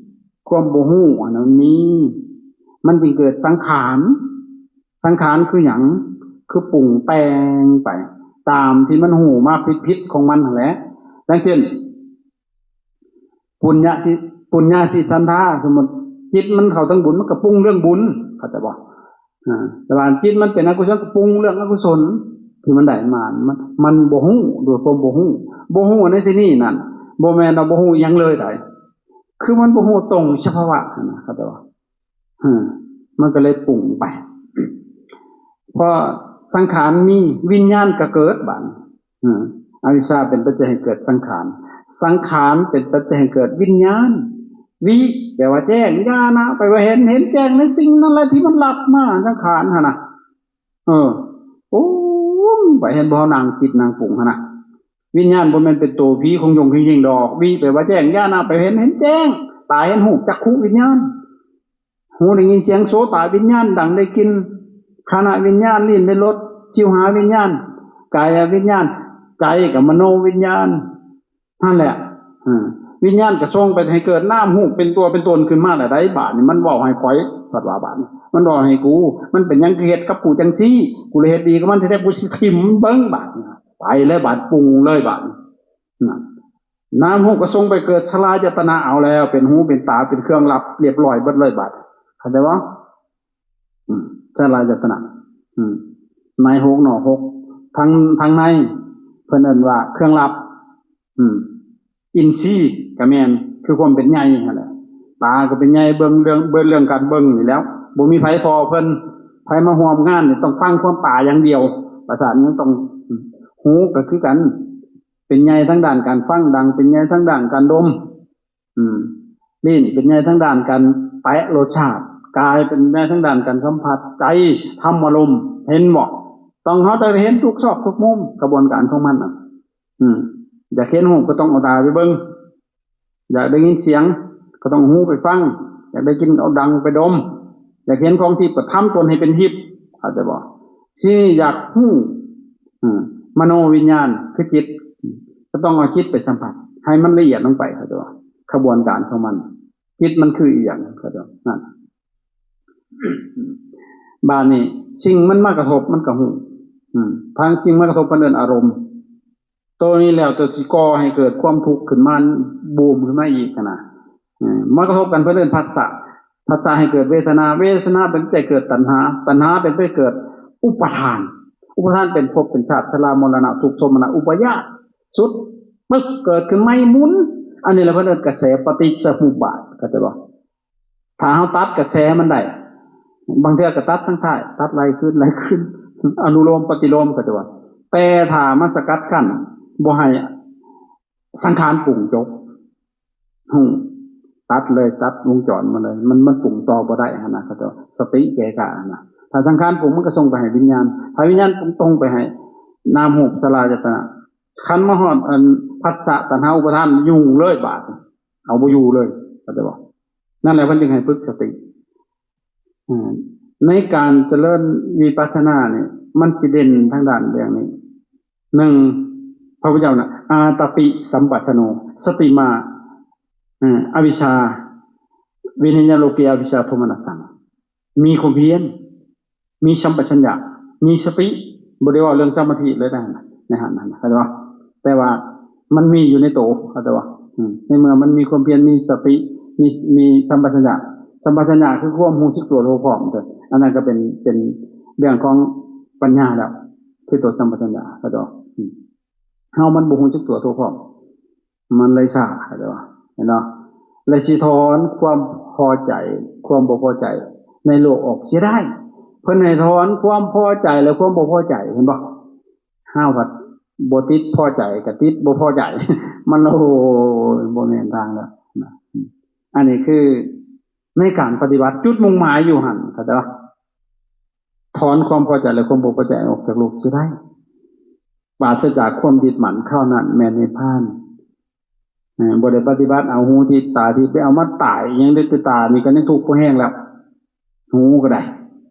ຄວາມບໍ່ຮູ້ອັນນັ້ນມີ ມັນຈຶ່ງເກີດສັງຂານ. ສັງຂານຄືຫຍັງ? ຄືປຸງແຕ່ງໄປຕາມທີ່ມັນຮູ້ມາຜິດໆຂອງມັນຫັ້ນແຫຼະ. ຢ່າງເຊັ່ນ ປຸນຍະສິ ປຸນຍາສິສັນທາ ສົມມຸດ ຈິດມັນເຂົ້າທາງບຸນ ມັນກໍປຸງເລື່ອງບຸນ ເຂົ້າໃຈບໍ່? ອາ ແຕ່ວ່າຈິດມັນເປັນອະກຸສົນ ກໍປຸງເລື່ອງອະກຸສົນທີ່ມັນໄດ້ມາ ມັນ ມັນບໍ່ຮູ້ ດ້ວຍຄວາມບໍ່ຮູ້. ບໍ່ຮູ້ໃນທີ່ນີ້ນັ້ນ ບໍ່ແມ່ນວ່າບໍ່ຮູ້ຫຍັງເລີຍໃດ ຄືມັນບໍ່ຮູ້ຕົງສະພາວະຫັ້ນນະ ເຂົ້າໃຈບໍ່? ເອີ ມັນກໍເລີຍປຸງໄປ ເພາະສັງຂານມີ ວິນຍານກໍເກີດບາດນີ້. ອາ ອະວິຊຊາເປັນປັດໄຈໃຫ້ເກີດສັງຂານ ສັງຂານເປັນປັດໄຈໃຫ້ເກີດວິນຍານ. ວິ ແປວ່າແຈ້ງ ຍານະ ແປວ່າເຫັນ ເຫັນແຈ້ງໃນສິ່ງນັ້ນແຫຼະທີ່ມັນລັບມາ ສັງຂານຫັ້ນນະ. ເອີ ໂອ້ ໄປເຫັນບໍ່ ເຮົານັ່ງຄິດນັ່ງປຸງຫັ້ນນະ. ວິນຍານບໍ່ແມ່ນເປັນໂຕຜີຂອງຍົງຂອງຍິງດອກ. ວິ ແປວ່າແຈ້ງ ຍານະ ແປເຫັນ ເຫັນແຈ້ງ ຕາເຫັນຮູບ ຈັກຂຸວິນຍານ ຫູໄດ້ຍິນສຽງ ໂສຕະວິນຍານ ດັງໄດ້ກິ່ນ ຄານະວິນຍານ ລີ້ນໄດ້ລົດ ຊິວຫາວິນຍານ ກາຍະວິນຍານ ໃຈກໍມະໂນວິນຍານ ຫັ້ນແຫຼະ. ເອີ ວິນຍານກໍສົ່ງໄປໃຫ້ເກີດນາມຮູບເປັນຕົວເປັນຕົນຂຶ້ນມາແລ້ວໃດ໋ ບາດນີ້ມັນເວົ້າໃຫ້ຂ້ອຍ ພັດວ່າບາດນີ້ມັນເວົ້າໃຫ້ກູ ມັນເປັນຫຍັງຄືເຮັດກັບກູຈັ່ງຊີ້ ກູລະເຮັດດີກັບມັນແທ້ໆ ກູຊິຖິ້ມເບິ່ງບາດນີ້ ໄປແລ້ວບາດ ປຸງເລີຍບາດນີ້. ນະ ນາມຮູບກໍສົ່ງໄປເກີດສະລາຍະຕະນະ ເອົາແລ້ວ ເປັນຫູເປັນຕາ ເປັນເຄື່ອງລັບ ລຽບລ້ອຍເບິດເລີຍບາດ ເຂົ້າໃຈບໍ່? ອືມ ສະລາຍະຕະນະ ອືມ ໃນຫົກນອກຫົກ ທັງ ທັງໃນ ເພິ່ນເອີ້ນວ່າເຄື່ອງລັບ. ອືມ ອິນຊີກໍແມ່ນ ຄືຄວາມເປັນໃຫຍ່ຫັ້ນແຫຼະ ຕາກໍເປັນໃຫຍ່ ເບິ່ງເລື່ອງ ເບິ່ງເລື່ອງການເບິ່ງນີ້ແລ້ວ ບໍ່ມີໃຜທໍ່ເພິ່ນ ໃຜມາຮ່ວມງານນີ້ຕ້ອງຟັງຄວາມຕາຢ່າງດຽວ ປະສາດຍັງຕ້ອງ ຫູກໍຄືກັນ ເປັນໃຫຍ່ທາງດ້ານການຟັງ ດັງເປັນໃຫຍ່ທາງດ້ານການດົມ ອືມ ລີ້ນເປັນໃຫຍ່ທາງດ້ານການແຕະລົດຊາດ ກາຍເປັນໃຫຍ່ທາງດ້ານການສຳຜັດ ໃຈທຳມາລົມ ເຫັນບໍ່? ຕ້ອງ ເຮົາຕ້ອງໄດ້ເຫັນທຸກຊອກທຸກມຸມ ຂະບວນການຂອງມັນນະ. ອືມ ຢາກເຫັນຮູບກໍຕ້ອງເອົາຕາໄປເບິ່ງ ຢາກໄດ້ຍິນສຽງກໍຕ້ອງເອົາຫູໄປຟັງ ຢາກໄດ້ກິ່ນກໍເອົາດັງໄປດົມ ຢາກເຫັນຂອງທິບກໍທຳຕົນໃຫ້ເປັນທິບ ເຂົ້າໃຈບໍ່? ຊິຢາກຮູ້ ອືມ ມະໂນວິນຍານຄືຈິດ ກໍຕ້ອງເອົາຈິດໄປສຳຜັດ ໃຫ້ມັນລະອຽດລົງໄປ ເຂົ້າໃຈບໍ່? ຂະບວນການຂອງມັນ ຈິດມັນຄືອີ່ຫຍັງ ເຂົ້າໃຈບໍ່? ນັ້ນ ບາດນີ້ສິ່ງມັນມາກະທົບ ມັນກໍຮູ້ ອືມ ທາງສິ່ງມາກະທົບເພິ່ນເອີ້ນອາລົມ. ໂຕນີ້ແລ້ວໂຕຊິກໍ່ໃຫ້ເກີດຄວາມທຸກຂຶ້ນມາ ບູມຂຶ້ນມາອີກຫັ້ນນະ. ເອີ ມາກະທົບກັນເພິ່ນເອີ້ນພັດສະ. ພັດສະໃຫ້ເກີດເວທະນາ, ເວທະນາເປັນໄປເກີດຕັນຫາ, ຕັນຫາເປັນໄປເກີດອຸປາທານ, ອຸປາທານເປັນພົບເປັນຊາດ ຊະລາ ມໍລະນະ ທຸກໂທມະນະ ອຸປາຍາດ ສຸດ ປຶບ ເກີດຂຶ້ນໃໝ່ໝູນ. ອັນນີ້ລະເພິ່ນເອີ້ນກະແສປະຕິດສະໝຸບບາດ ເຂົ້າໃຈບໍ່? ຖ້າເຮົາຕັດກະແສມັນໄດ້ ບາງເທື່ອກະຕັດທາງທ້າຍ ຕັດໄລ່ຄືນ ໄລ່ຄືນ ອະນຸໂລມ ປະຕິໂລມ ເຂົາຈະວ່າ. ແຕ່ຖ້າມັນສະກັດກັ້ນ ບໍ່ໃຫ້ສັງຂານປຸງຈົບ ຮູ້ ຕັດເລີຍ ຕັດວົງຈອນມັນເລີຍ ມັນ ມັນປຸງຕໍ່ບໍ່ໄດ້ຫັ້ນນະ ເຂົາຈະວ່າ ສະຕິແກ່ກ້າຫັ້ນນະ. ຖ້າສັງຂານປຸງ ມັນກະສົ່ງໄປໃຫ້ວິນຍານ ຖ້າວິນຍານປຸງ ສົ່ງໄປໃຫ້ນາມຮູບ ສະລາ ອາຍະຕະນະ. ຄັນມາຮອດອັນພັດສະ ຕັນຫາ ອຸປາທານ ຫຍຸ້ງເລີຍບາດ ເອົາບໍ່ຢູ່ເລີຍ ເຂົ້າໃຈບໍ່? ນັ້ນແຫຼະເພິ່ນຈຶ່ງໃຫ້ຝຶກສະຕິ. ເອີ ໃນການຈະເລີນວິປັດສະນານີ້ ມັນຊິເດັ່ນທາງດ້ານເລື່ອງນີ້. ໜຶ່ງ ພະພຸດທະເຈົ້ານະ ອາຕາປິສຳປັດຊະໂນ ສະຕິມາ ເອີ ອະວິຊາ ວິນະຍະໂລເກ ອະວິຊາໂທມະນັດສັງ ມີຄວາມພຽນ ມີສຳປະຊັນຍະ ມີສະຕິ. ບໍ່ໄດ້ເວົ້າເລື່ອງສະມາທິເລີຍນະ ໃນຫັ້ນນະ ເຂົ້າໃຈບໍ່? ແຕ່ວ່າມັນມີຢູ່ໃນໂຕ ເຂົ້າໃຈບໍ່? ອືມ ໃນເມື່ອມັນມີຄວາມພຽນ ມີສະຕິ ມີ ມີສຳປະຊັນຍະ. ສຳປະຊັນຍະຄືຄວາມຮູ້ສຶກຕົວທົ່ວພ້ອມ. ອັນນັ້ນກະເປັນ ເປັນເລື່ອງຂອງປັນຍາແລ້ວ ຄືໂຕສຳປະຊັນຍະ ເຂົ້າໃຈບໍ່? ອືມ ເຮົາມັນບໍ່ຮູ້ສຶກຕົວທົ່ວພ້ອມ ມັນໄຫຼຊ້າ ເຂົ້າໃຈບໍ່? ເຫັນບໍ່? ແລະຊິຖອນຄວາມພໍໃຈ ຄວາມບໍ່ພໍໃຈໃນໂລກອອກເສຍໄດ້. ເພິ່ນໃຫ້ຖອນຄວາມພໍໃຈ ແລະ ຄວາມບໍ່ພໍໃຈ ເຫັນບໍ່? ເຮົາພັດບໍ່ຕິດພໍໃຈ ກະຕິດບໍ່ພໍໃຈ ມັນ ໂອ້ຍ ບໍ່ແມ່ນທາງແລ້ວນະ. ອັນນີ້ຄືໃນການປະຕິບັດ ຈຸດມຸ່ງໝາຍຢູ່ຫັ້ນ ເຂົ້າໃຈບໍ່? ຖອນຄວາມພໍໃຈ ແລະ ຄວາມບໍ່ພໍໃຈອອກຈາກໂລກເສຍໄດ້. ປາສະຈາກຄວາມຍຶດໝັ້ນ ເທົ່ານັ້ນແມ່ນນິບພານ. ເອີ ບໍ່ໄດ້ປະຕິບັດເອົາຫູທິບຕາທິບ ໄປເອົາມາຕາຍອີ່ຫຍັງເດ້ ແຕ່ຕານີ້ກະຍັງທຸກພໍແຮງແລ້ວ ຫູກະໄດ້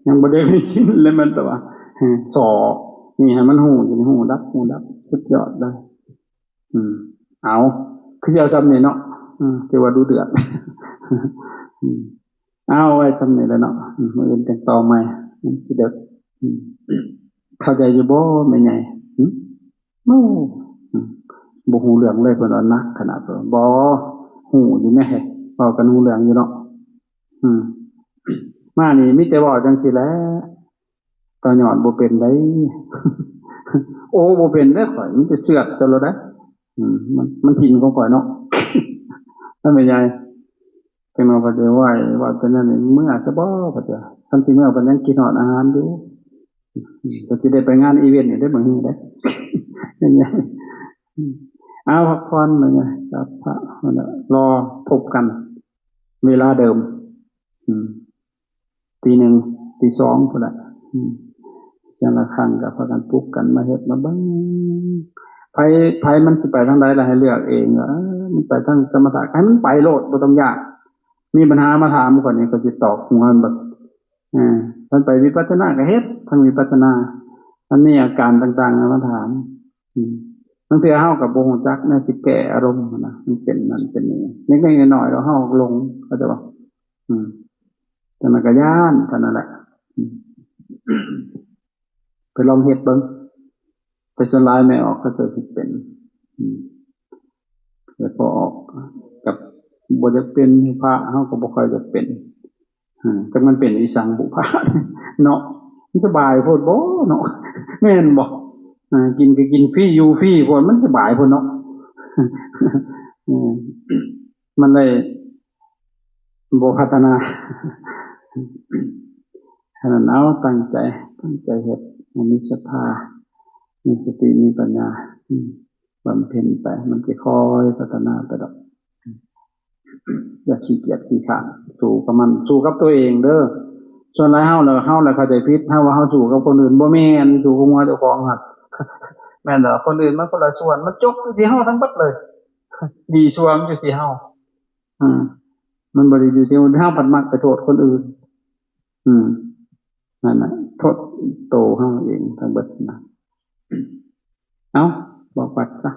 ຍັງບໍ່ໄດ້ໄປກິນເລີຍ ແມ່ນແຕ່ວ່າ ເອີ ສອກນີ້ໃຫ້ມັນຫູຢູ່ນີ້ ຫູດັບ ຫູດັບ ສຸດຍອດເລີຍ. ອືມ ເອົາ ຄືຊິເອົາຊ່ຳນີ້ເນາະ. ອືມ ຖືວ່າດຸເດືອດ. ອືມ ເອົາໄວ້ຊ່ຳນີ້ແຫຼະເນາະ. ອືມ ມື້ອື່ນຈັ່ງຕໍ່ໃໝ່ ມັນຊິເດິກ. ອືມ ເຂົ້າໃຈຢູ່ບໍ່ແມ່ໃຫຍ່? ຫຶ? ໂອ້ ອືມ ບໍ່ຮູ້ເລື່ອງເລີຍ ເພິ່ນວ່າໜັກຂະໜາດ. ບໍ່ ຮູ້ຢູ່ແມ້ ເວົ້າກັນຮູ້ເລື່ອງຢູ່ເນາະ. ອືມ ມານີ້ມີແຕ່ເວົ້າຈັ່ງຊີ້ແຫຼະ. ຕໍ່ຍອດບໍ່ເປັນໃດ. ໂອ້ ບໍ່ເປັນເດ້ຂ້ອຍ ມີແຕ່ເຊືອດເຈົ້າໂລດໃດ. ອືມ ມັນ ມັນຖິ່ນຂອງຂ້ອຍເນາະ ມັນແມ່ນໃຫຍ່. ຈັ່ງໜ້ອຍເພິ່ນຊິໄຫວ້ ວ່າເປັນແນວນີ້ ເມືອຊະບໍ່ ເພິ່ນວ່າ. ຄັນຊິເມືອ ເພິ່ນຍັງຄິດຮອດອາຫານຢູ່. ອືມ ກໍຊິໄດ້ໄປງານອີເວັນນີ້ເດ້ ມື້ນີ້ເດ້. ແມ່ນໃຫຍ່. ອືມ ເອົາ ພັກຜ່ອນ ແມ່ນໃຫຍ່ ກັບພະ ຮໍພົບກັນເວລາເດີມ. ອືມ ຕີໜຶ່ງ ຕີສອງພຸ້ນແຫຼະ. ອືມ ສຽງລະຄັງກະພາກັນປຸກກັນມາເຮັດມາເບິ່ງ. ໃຜ ໃຜມັນຊິໄປທາງໃດລະໃຫ້ເລືອກເອງ. ເອີ ມັນໄປທາງສະມະຖະ ໃຫ້ມັນໄປໂລດ ບໍ່ຕ້ອງຢ້ານ. ມີບັນຫາມາຖາມຂ້ອຍນີ້ ຂ້ອຍຊິຕອບຫົວມັນເບິດ. ເອີ ຄັນໄປວິປັດສະນາກະເຮັດທາງວິປັດສະນາ. ຄັນມີອາການຕ່າງໆ ມາຖາມ. ອືມ ບາງເທື່ອເຮົາກະບໍ່ຮູ້ຈັກແນວຊິແກ້ອາລົມຫັ້ນນະ ມັນເປັນນັ້ນເປັນນີ້ ເລັກໆ ນ້ອຍໆ ແລ້ວເຮົາຫຼົງ ເຂົ້າໃຈບໍ່? ອືມ ຈັ່ງນັ້ນກະຢ້ານເທົ່ານັ້ນແຫຼະ. ອືມ ໄປລອງເຮັດເບິ່ງ. ແຕ່ສ່ວນຫຼາຍແມ່ອອກເຂົາເຈົ້າຊິເປັນ. ອືມ ແຕ່ພໍອອກກະບໍ່ຢາກເປັນ ພະເຮົາກະບໍ່ຄ່ອຍຢາກເປັນ. ອາ ຈັກມັນເປັນອີ່ສັງບຸພະເນາະ. ມັນສະບາຍໂພດບໍ່ເນາະ ແມ່ນບໍ່? ອາ ກິນກະກິນຟຣີ ຢູ່ຟຣີໂພດ ມັນສະບາຍໂພດເນາະ. ເອີ ມັນເລີຍບໍ່ພັດທະນາ. ສະນັ້ນເອົາ ຕັ້ງໃຈ ຕັ້ງໃຈເຮັດ ໃຫ້ມີສັດທາ ມີສະຕິ ມີປັນຍາ. ອືມ ບຳເພັນໄປ ມັນຈະຄ່ອຍພັດທະນາໄປດອກ. ຢ່າຂີ້ກຽດຂີ້ຄ້ານ ສູ້ກັບມັນ ສູ້ກັບຕົວເອງເດີ. ສ່ວນຫຼາຍເຮົາລະ ເຮົາລະເຂົ້າໃຈຜິດ ເຮົາວ່າເຮົາສູ້ກັບຄົນອື່ນ ບໍ່ແມ່ນ ສູ້ກັບຫົວເຈົ້າຂອງຫັ້ນ. ແມ່ນລະ ຄົນອື່ນມັນຄົນລະສ່ວນ ມັນຈົບຢູ່ທີ່ເຮົາທັງເບິດເລີຍ. ດີຊົ່ວມັນຢູ່ທີ່ເຮົາ. ອືມ ມັນບໍ່ໄດ້ຢູ່ທີ່ເຮົາ ເຮົາພັດມັກໄປໂທດຄົນອື່ນ. ອືມ ນັ້ນນະ ໂທດໂຕເຮົາເອງທັງເບິດນະ. ເອົ້າ ບອກບັດຊະ.